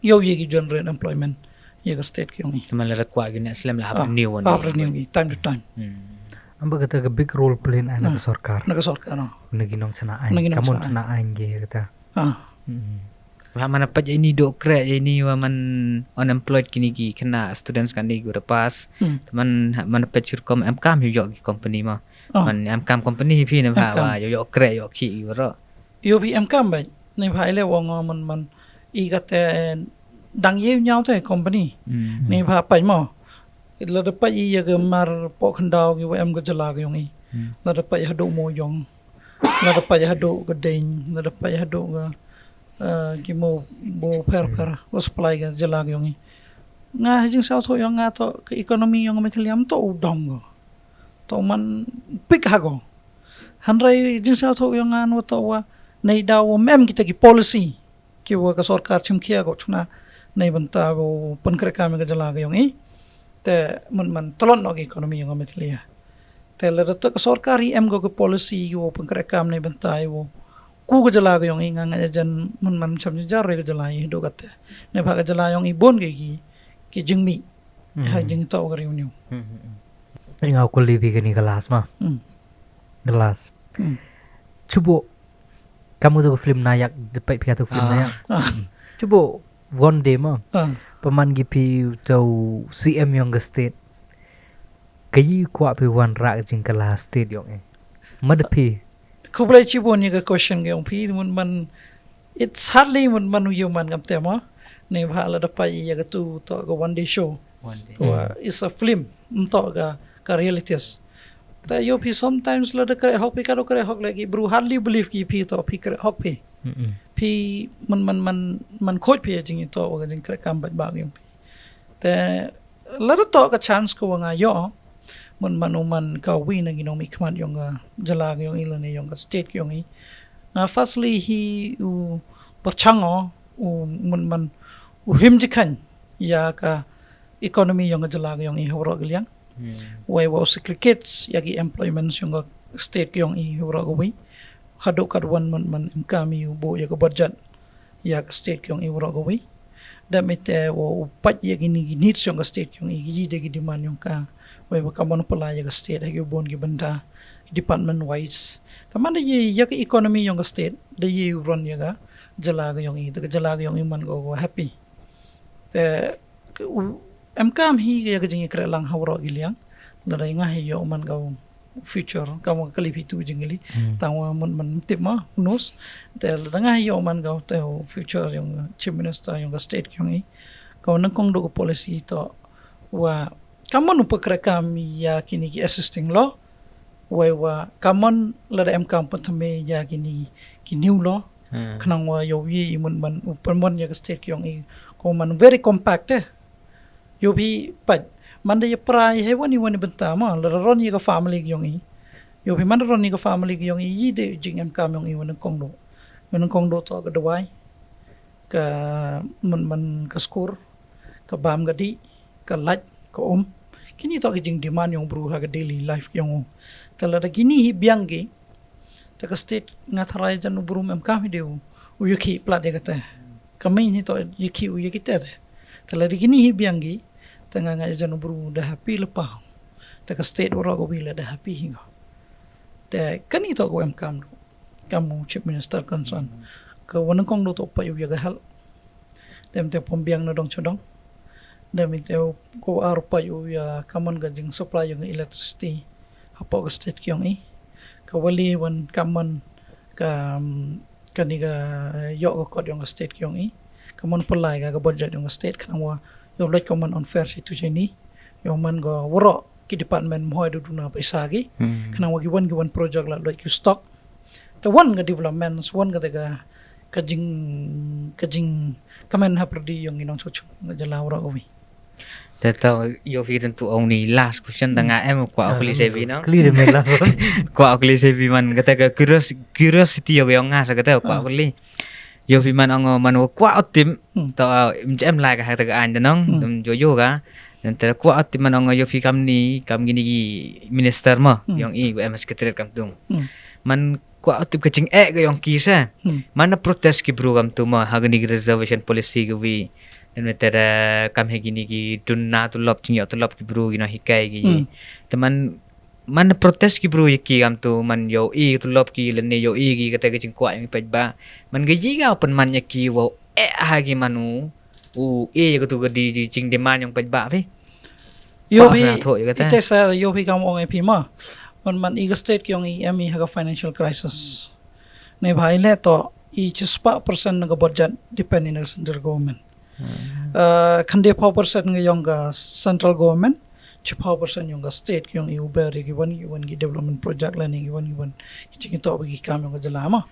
Yo ye ki generate employment ye ka state ki yong i. Te man la da kwa ki ne slem la hap renew wan hap renew ki time to time. Am ba kata ka big role play na na ka sorkar na ka sorkar na na ki nong chana ai na ki nong kam on chana ai ngi kata. Ba man pat ini do kre ini wa man unemployed kini ki kena students kan ni gura pass. Man man pat chur kom em kam yo ki company ma man em kam company phi ne ba wa yo kre yo ki ro. Yo bi em kam ba ne ba ile wa ngo man man i kate dang ye nyaw te company ne ba pa mo. La da pa i ya ga mar po khandau ki wa em ga jala ga yong i la da pa ya do mo yong. La da pait haduh ka ding, la da pait haduh ka, eh, ki mo bo pher pher, ko supply ka jylla ka yong i. Nga ha jingsngewthuh yong nga to ka economy yong ka Meghalaya to u dong ko. To man pik ha ko. Hynrei jingsngewthuh yong nga no to wa nei da wa mem kita ki policy. Ki wa ka sorkar chimkhia ko chuna nei bynta u pynkhreh kam ka jylla ka yong i. Te man man tlot noh ka economy yong ka Meghalaya. Te lada te ka sorkar i em ko ka policy u pynkhreh kam nei bynta u ku ka jylla ka yong i nga nga jan man man cham jar re ka jylla i do kate. Nei ba ka jylla yong i bun ki ki jingmi. Ha jingto ka revenue. Nga kuli bi kani ka last ma. Ka last. Chubo Kamu tu film Nayak, dapat pia tu film Nayak. Chubo one day ma. Paman gi pi tu C M yong ka state. Kayi kwa pi wan rak jing ka la state yong eh. Mada pi. Khublei chibun ya ka question ka yong pi, man, man, it's hardly man, man u man kam tema. Ni ba la dapat ya ka tu to ka one day show. One day. Wa is a film, nto ka, ka realities. Ta yo pi sometimes la da kre hok pi ka do kre hok lagi bru hardly believe ki pi to pi kre hok pi. Pi man man man man khoj pi jing to wa jing kre kam ba ba yong pi. Te la da to ka chance ko wa nga yo man man u man ka wi na gi nong mi khmat yong ka jylla yong i la ne yong ka state yong i. Nga firstly hi u perchang o u man man u him jikhan ya ka economy yong ka jylla yong i ha waroh ka liang. Wei wa u segregate ïa ki employment yong ka state yong i waroh kawei. Haduh katwan mynta man em kam i u buh ïa ka budget ïa ka state yong i waroh kawei. Da mynta wa u peit ïa kini ki needs yong ka state yong i, ki dei ki demand yong ka. Wei wa ka mon pynlait ïa ka state ha ki bun ki bynta, department wise. Te man da ïa, ïa ka economy yong ka state, da ïa u run ïa ka jylla ka yong i, te ka jylla ka yong i man ka wa happy. Te ka u, em kam hi ïa ka jingïakren lang ha waroh ki liang. Lada nga hi ïoh man ka u future, ka mo ka kali phi tu jingli. Tang wa man man tip ma, who knows. Te lada nga hi ïoh man ka u te u future yong chief minister yong ka state yong i. Ka wa nyngkong duh ka policy to wa ka mon u pynkreh kam ïa kini ki existing law. Wei wa ka mon lada em kam pynthame ïa kini ki new law. Khnang wa ïoh ïa i man man u pynmon ïa ka state yong i. Ka man very compact eh. Ïoh phi peit man da ïa prai hei wan i wan i bynta ma lada run ïa ka family yong i. Ïoh phi man da run ïa ka family yong i, i dei jingem kam yong i wa nyngkong duh. Wa nyngkong duh to ka dawai, ka man man ka skur, ka bam ka dih, ka lait, ka um. Kini to ki jingdemand yong bru ha ka daily life yong u. Te lada kini hi biang ki, te ka state nga tharai jan u bru em kam hi dei u ïa ki plat ïa kata. Ka main hi to ïa ki u ïa kita te. Te lada kini hi biang ki, te nga nga jan u bru da happy lepa. Te ka state waroh kawei la da happy hi nga. Te kani to ko em kam duh. Kam u chief minister concern. Ka wa nyngkong duh to peit u ïa ka health. Dem te pom biang na dong chadong. Dem te ko ar peit u ïa ka man ka jing supply yong electricity hapoh ka state yong i. Ka wali wan ka man ka, um, kani ka ïoh ka kot yong ka state yong i. Ka man pynlait ka, ka budget yong ka state khnang wa ïoh lait ka man unfair situation i. Ïoh man ka waroh ki department mohoi da duna paisa ki. Khnang wa ki wan ki wan project la lait ki stock. Te wan ka development, wan ka te ka, ka jing, ka jing, ka men hapyrdi yong i nong chuchu ka jylla waroh kawei. Te to ïoh phi tentu ong ni last question da nga em kwah u kli sebi no. Kli de me last. Kwah u kli sebi man kata ka curious, curiosity yong nga sa kata kwah u kli. Ïoh phi man ong man wa kwah u tip. To em jem lai ka ha ta ka an da nong dum jo jo ka. Dan te kwah u tip man ong ïoh phi kam ni kam kini ki minister ma yong i wa em secretary kam tung. Man kwah u tip ka jingeh ka yong ki sa. Man na protest ki bru kam tu ma ha kini ki reservation policy ka wi. Dan me te da kam he kini ki dun na tulop jingïoh tulop ki bru ki no hikai ki. Te man man protest ki bru ïa ki kam tu man ïoh i tulop ki lane ïoh i ki kata ka jingkwah yong i paidbah. Man ka ji ka pynman ïa ki wa eh ha ki man u u i ïa ka tu ka di jingdemand yong paidbah phi. Ïoh phi ite sa ïoh phi kam ong ïa phi ma. Man man i ka state yong i em i ha ka financial crisis. Ne bha i le to i chispah percent na ka budget depend i na ka central government. Khyndai phaw percent nga yong ka central government, chiphaw percent yong ka state yong i u ber ïa ki wan ki wan ki development project lane ki wan ki wan ki jingto ba ki kam yong ka jylla ma.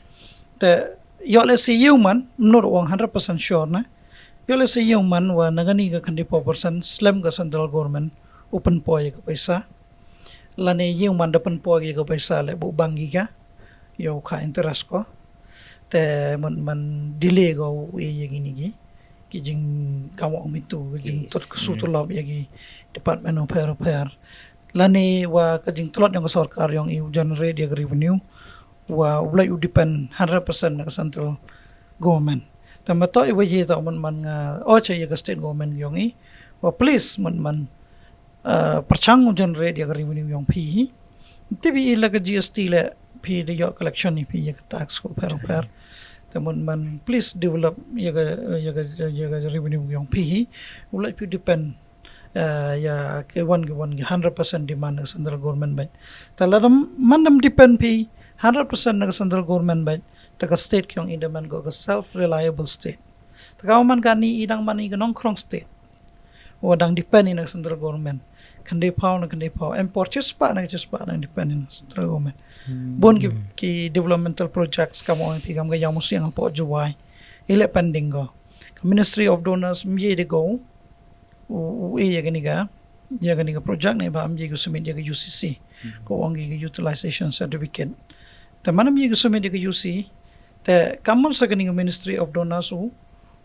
Te ïoh le si ïu man mnor ong hundred percent sure na. Ïoh le si ïu man wa na kani ka khyndai phaw percent slem ka central government u pynpoi ïa ka paisa. Lane ïing man da pynpoi ïa ka paisa le bu bang ïa ka ïa u kha interest ko. Te man man delay ko u ïa kini ki ki jing kam ong mitu ki jing tot ka su tulop ïa ki department of fair fair. Lane wa ka jing tlot yong ka sorkar yong i u generate ïa ka revenue wa u blai u depend hundred percent na ka central government. Te ma to i wa ye to man man nga o cha ïa ka state government yong i wa please man man pyrchang u generate ïa ka revenue yong phi. Te phi la ka G S T le phi da ïoh collection i phi ïa ka tax ko pher pher. Te man man please develop ïa ka ïa ka ïa ka revenue yong phi. U la phi depend ïa ki wan ki wan ki hundred percent demand na central government bad. Te la man dam depend phi hundred percent na central government bad. Te ka state yong i da man ko ka self reliable state. Te ka man ka ni i dang man i ka nongkrong state. Wa dang depend i na central government. Khyndai phaw na khyndai phaw em por chispah na chispah dang depend i na central government. Bun ki ki developmental projects kam ong phi kam ka ïa musiang po Jowai. I le pending ko. Ka Ministry of Donors mye de ko. U u e ïa kani ka ïa kani ka project ne ba mye ko submit ïa ka U C C. Ko ong ki ka utilization certificate. Te man mye ko submit ïa ka U C. Te kam man sa kani ka Ministry of Donors u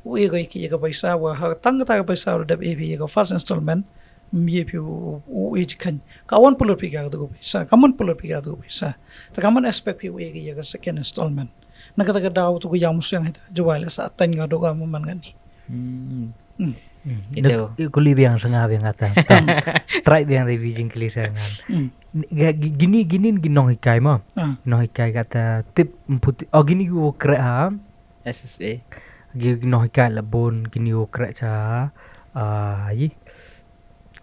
u e ko ïa ki ïa ka paisa wa ha tang kata ka paisa u dep e phi ïa ka first installment. Mye phi u, u, u age kan. Ka wan pulot phi ka tu pisa. Ka man pulot phi ka tu pisa. Ta ka man expect phi u age ya ka second installment. Na kata ka daw tu ka yam siang hita. Jawai le sa tan nga do ka man ngani. Hmm. Hmm. Hmm. Itu. Dek, kuli biang senga biang kata. Strike biang dari bijing kili sengan. Hmm. Gini, gini, gini nonghikai mo. Ah. Nonghikai kata tip mput. Oh, gini gua kre ha. S S A. Gini nonghikai la bon gini gua kre cha. Ah, yi.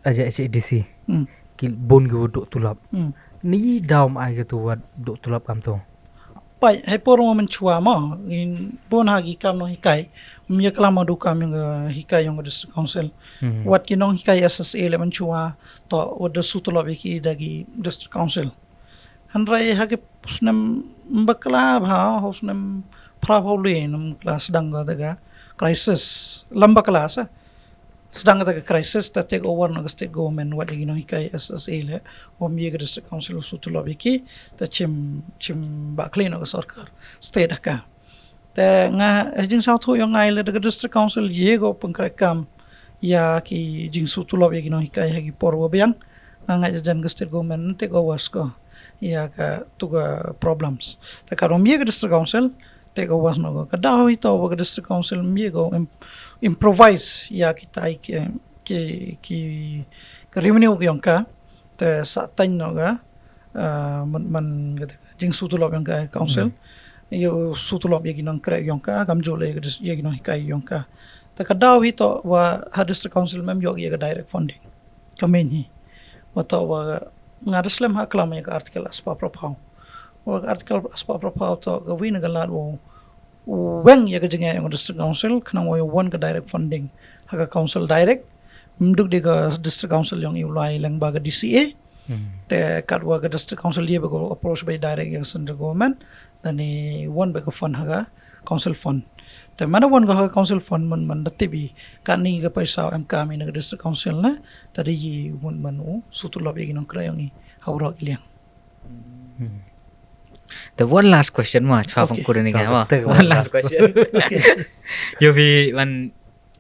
Aja H A D C. Hmm. Ki bon gua duk tulap. Hmm. Ni daw ma ai gua tu wat duk tulap kam tu. Pai, hai por mo mynchwa mo, in bon ha ki kam nonghikai. Mye klam mo du kam yong ka hikai yong ka district council. Hmm. Wat ki nonghikai S S A le mynchwa to wat da su tulop ya ki da ki district council. Hynrei ha ki snem bakla bha, ha snem phra phaw le nam kla sdang ka ta ka crisis. Lam bakla sa. Sdang ka ta ka crisis ta take over na ka state government wat ya ki nonghikai S S A le. Wam ya ka district council u su tulop ya ki ta chim, chim ba kli na ka sorkar state ha ka. Te nga ha jingsngewthuh yong nga i le da ka district council ye ko pynkreh kam ya ki jingsu tulop ya ki nonghikai ha ki por wa biang. Nga ngeit jan ka state government take over ko ya ka tu ka problems. Te ka rom ye ka district council take over no ko. Ka daw hi to wa ka district council mye ko im-, improvise ya ki tai ki, ki, ki, ka revenue ki yong ka. Te sa tang no ka, ah, man, man ka te, jingsu tulop yong ka council. Hmm. Yo su tulop ya ki nongkreh yong ka, kam jule ya ki dis-, ya ki nonghikai yong ka. Ta ka daw hi to wa ha district council mem yok ya ka direct funding. Ka main hi. Wa to wa nga da slem ha klam ya ka article aspa propau. Wa ka article aspa propau to ka wi na ka lad wa u weng ya ka jingeh yong ka district council, khnang wa ya wan ka direct funding ha ka council direct, mduk de ka district council yong i u lai lang ba ka D C A. Hmm. Te kat wa ka district council ye ba ko approach by direct ya ka central government, dan i wan ba ka fund ha ka council fund. Te mana wan ka ha ka council fund man, man da tibi, kat ni ka paisa em kam i na ka district council na, ta da yi wan man u su tulop ya ki nongkreh yong i ha u rok i liang. Hmm. The one last question ma, chwa pang kuda ni nga ma. One last question. Yo phi man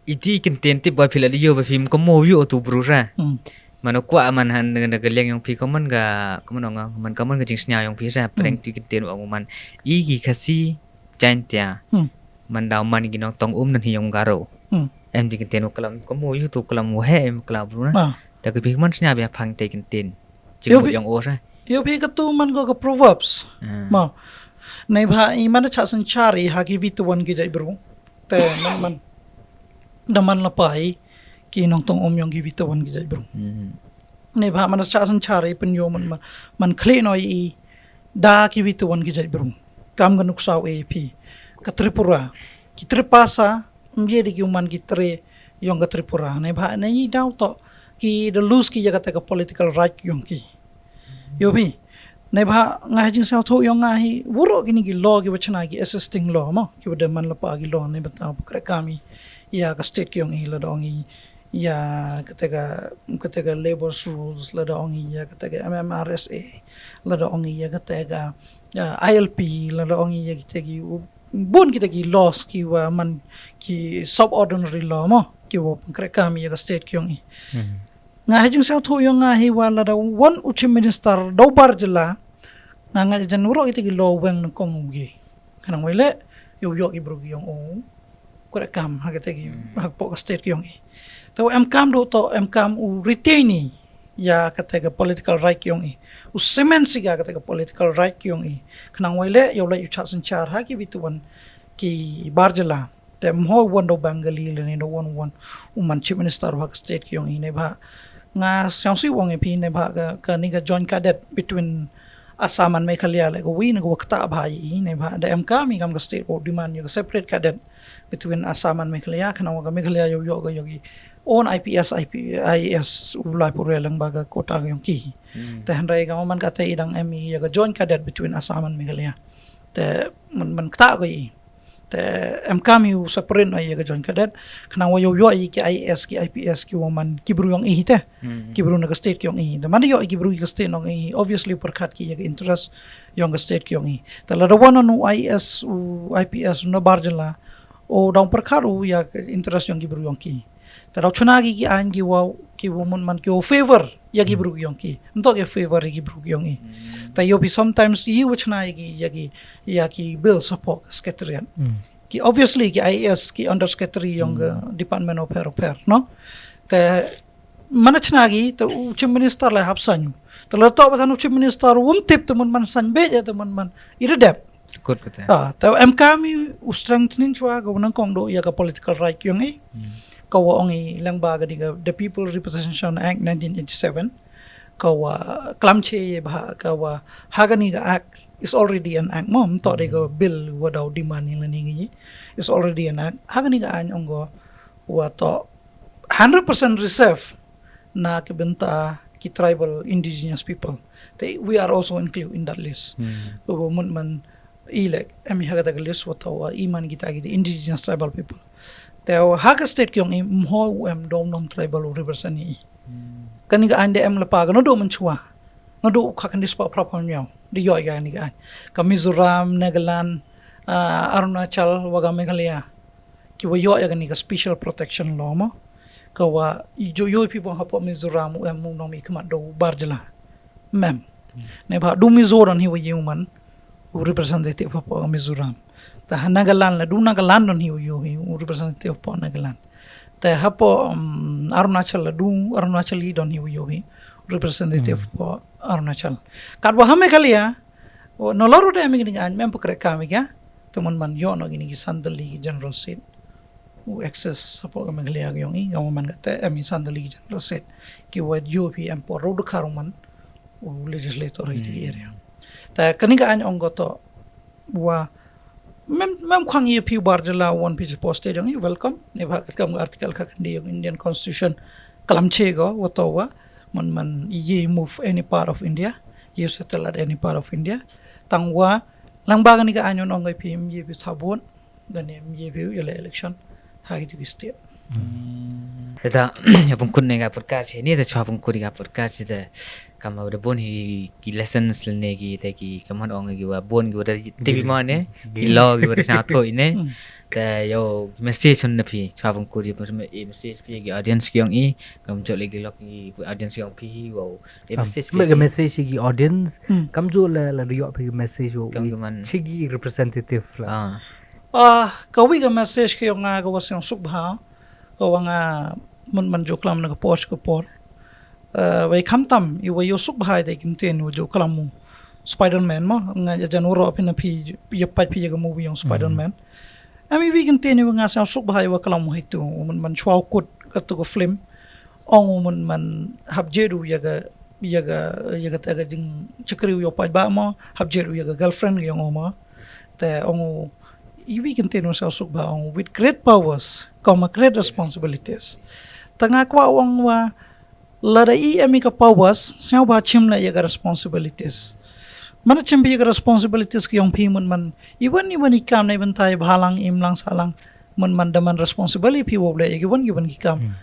iti kynten tip ba phi la yo ba phi mkamo yo tu bru ra. Hmm. Mano kwa man han na ka liang yong phi ko man ka, ko man ong man ka man ka jingsnya yong phi ra. Hmm. Pdeng ti kynten wa man i ki Khasi Jaintia. Hmm. Man daw man ki nongtong um nan hi yong Garo. Hmm. Em ti kynten wa klam kamo yo tu klam wa he em klam bru ra. Ah. Ta ka phi man snya ba phang te kynten. Yo phi, yong o sa. Yo phi ka tu man ko ka proverbs. Hmm. Ma. Nei bha i man cha san chari ha ki vitu wan ki jai bru. Te man man. Da man la pai ki nongtong um yong ki vitu wan ki jai bru. Hmm. Nei bha man cha san chari pyn yo man, man, man kli no i da ki vitu wan ki jai bru. Kam ka nuksa A P. Ka Tripura. Ki Tripasa mye di ki uman ki tre yong ka Tripura. Nei bha nei daw to ki da lose ki ya kata ka political right yong ki. Yo phi. Nei bha nga ha jingsngewthuh yong nga hi wuro kini ki law ki wa chna ki existing law mo. Ki wa da man la pa ki law nei bha ta pukra kami. Ya ka state ki yong i la dong i. Ya kata ka, kata ka labor rules la dong i. Ya kata ka M M R S A la dong i. Ya kata ka, ya, I L P la dong i. Ya kata ki u-, bun kita ki laws ki wa man ki sub ordinary law mo, ki wa pynkreh kam ya ka state ki yong i. Hmm. Nga ha jingsngewthuh yong nga hi wa lada wan u chief minister da u bar jylla, nga nga jan wuro kita ki law weng na kong u gi. Khnang wei le, yow yoh ki bru ki yong u kreh kam ha kita ki, hmm, ha pok ka state ki yong i. Te em kam do to, em kam u retain i ya kata ka political right ki yong i. U cement si ka kata ka political right ki yong i. Khnang wei le, yow le u chah synchar ha ki vitu wan ki bar jylla. Te mho wan do Bengali le ne do wan wan u man chief minister ha ka state ki yong i ne bha. Nga siang si wong i phi ne bha ka, ka ni ka joint cadet between Assam and Meghalaya le ka wi ne ka wa kata bha i ne bha. Da em kam i kam ka state wa demand ya ka separate cadet between Assam and Meghalaya, khnang wa ka Meghalaya yow yoh ka yoh ki own I P S, I P, I A S u lai pure lang ba ka quota ka yong ki. Hmm. Te hynrei ka man kata i dang em i ya ka joint cadet between Assam and Meghalaya. Te man, man kata ko i. Te em kam i u separate no i ya ka joint cadet. Khnang wa yow yoh i ki I A S, ki I P S, ki wa man ki bru yong i te. Hmm. Ki bru na ka state ki yong i. Te man yoh i ki bru i ka state yong i, obviously pyrkhat ki ya ka interest yong ka state ki yong i. Te lada wan u I A S, u I P S, na bar jylla, u dang pyrkhat u ya ka interest yong ki bru yong ki. Te daw chuna ki ki aiñ ki wa ki wa mut man ki wa favor ïa ki bru ki yong ki. Ntok ki favor ïa ki bru ki yong i. Ta yow phi sometimes i wa chna ïa ki, ïa ki, ïa ki bills hapoh secretariat. Ki obviously ki I A S, ki under secretary yong ka Department of Home Affairs, no? Te mana chna ki, te u Chief Minister la hap sañ. Te la tok ba than u Chief Minister wum tip te mut man sañ beit ïa te mut man. I da dep. Kut kata. Ah, te em kam i u strengthening chwa ka wa nang kong do ïa ka political right yong i. Ka wa ong i lang ba ka di ka the People Representation Act nineteen eighty-seven. Ka wa klam che ba ka wa ha ka ni ka act is already an act mo, mto de ka bill wa daw demand ni la ni ngi. Is already an act. Ha ka ni ka ain ong ko wa to hundred percent reserve na ki bynta ki tribal indigenous people. Te we are also included in that list. Wa mut man i lek em i ha ka ta ka list wa to wa i man kita ki indigenous tribal people. Te wa ha ka state ki yong i mho u em dom non tribal u represent i. Ka ni ka ain de em la pa ka no do man chwa. No do ka kan dis pa pra pa nyaw. Di yoh ka ni ka ain. Ka Mizoram, Nagaland, ah, Arunachal, wa ka Meghalaya. Ki wa yoh ïa ka ni ka special protection law mo. Ka wa i jo yoh phi bong hapoh Mizoram u em u nong mi khmat do bar jylla. Mem. Ne ba du Mizo don hi wa yoh man u representative hapoh Mizoram. Ta ha Nagaland la du Nagaland don hi wa yoh hi u representative hapoh Nagaland. Ta hapoh, um, Arunachal la du Arunachal i don hi wa yoh hi u representative hapoh Arunachal. Kat wa ha Meghalaya, o, no lor u de mi ni ain mem pakre ka mi ka. Te mut man yoh no ki ni ki sandali ki general seat. U access hapoh ka Meghalaya ka yong i, ka man ka te em i sandali ki general seat. Ki wa yoh phi em por ro de kharu man u legislator i te ki area. Ta ka ni ka ain ong ko to wa mem, mem khang i phi bar jylla wan phi posted yong i welcome. Ne ba ka kam article ka kan di yong Indian Constitution kalam che ko wa to wa man man i move any part of India. I settle at any part of India. Tang wa lang ba ka ni ka ain ong ko phi i phi sabun. Dan em ye view ïa la election ha ki ti state. Ita ya pungkun ne ka podcast ni ta chwa pungkun ka podcast ita kama udah bun hi ki lessons ne ki ta ki kaman ong ki wa bun ki wa T V ma ne ki lo ki wa sha tho ne. Ta yo message on na phi chwa pungkun ya pun message phi ki audience ki yong i kam jok lagi lok ki audience yong phi wa message phi message ki audience kam jok la la yok phi message wa chi ki representative la. Ah, ka wi ka message ka yong nga ka wa suk bha, ka wa nga mut man ju klam na ka por ka por. Eh, wei kham tam i wa yu suk bha i te kin ten wa ju klam u Spider-Man mo, nga ya jan uro phi na phi ya pat phi ya ka movie yong Spider-Man. Ami wi kin ten i wa nga suk bha i wa klam u hitu, mut man chwa kut ka tu ka film. Ong u mut man hap jedu ya ka, ya ka, ya ka ta ka jing chakri u yo pat ba mo, hap jedu ya ka girlfriend yong u mo. Te ong u iwi kin ten u sa suk ba ong with great powers come a great responsibilities. Ta nga kwa ong wa lada i ami ka powers sa ba chim la ya ka responsibilities. Mana chim bi ya ka responsibilities ki yong phi mut man iwan iwan i kam na iwan tai bhalang imlang salang mut man da man responsibility phi wa ble ya ki wan ki wan ki kam.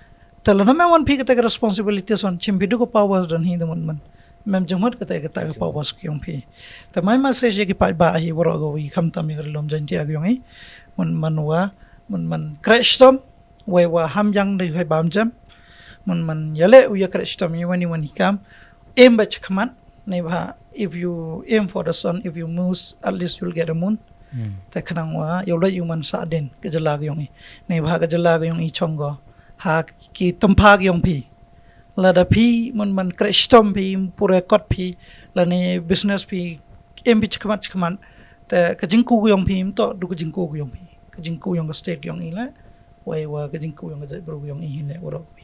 Te lada mem wan phi kata ka responsibility son chim phi du ka powers don hi da mut man. Mem jingmut kata kata ka powers ki yong phi. Te mai message ya ki pat ba hi waro go wi kham tam ya ka rilum Jaintia ki yong hi. Mut man wa, mut man kre stom, wei wa ham yang dei hoi bam jam. Mut man ya le u ya kre stom ya wani wani kam. Em ba chakmat, ne ba if you aim for the sun, if you move, at least you'll get a moon. Te khnang wa, ya le u man sa den, ka jylla ki yong hi. Ne ba ka jylla ki yong hi chong go. Ha ki tumpa ki yong phi. Lada phi man man kre stom phi pure kot phi lane business phi em phi chakmat chakmat te ka jingku yong phi mto du ka jingku yong phi ka jingku yong ka state yong i le wai wa ka jingku yong ka jait bru yong i le waro phi.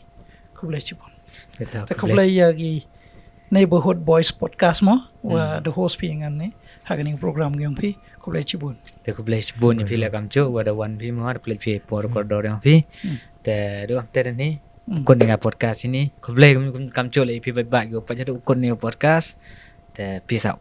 Khublei chibun. Te khublei ya ki Neighborhood Boys podcast mo wa the host phi ngan ne ha ka ning program yong phi. Khublei chibun. Te khublei chibun phi le kam chu wa da wan phi mo da khublei phi por kordor yong phi. Te du am te ni. Kun nga podcast ini. Khublei kam chule phi bye bye go pa jadu kun ni podcast. Te peace out.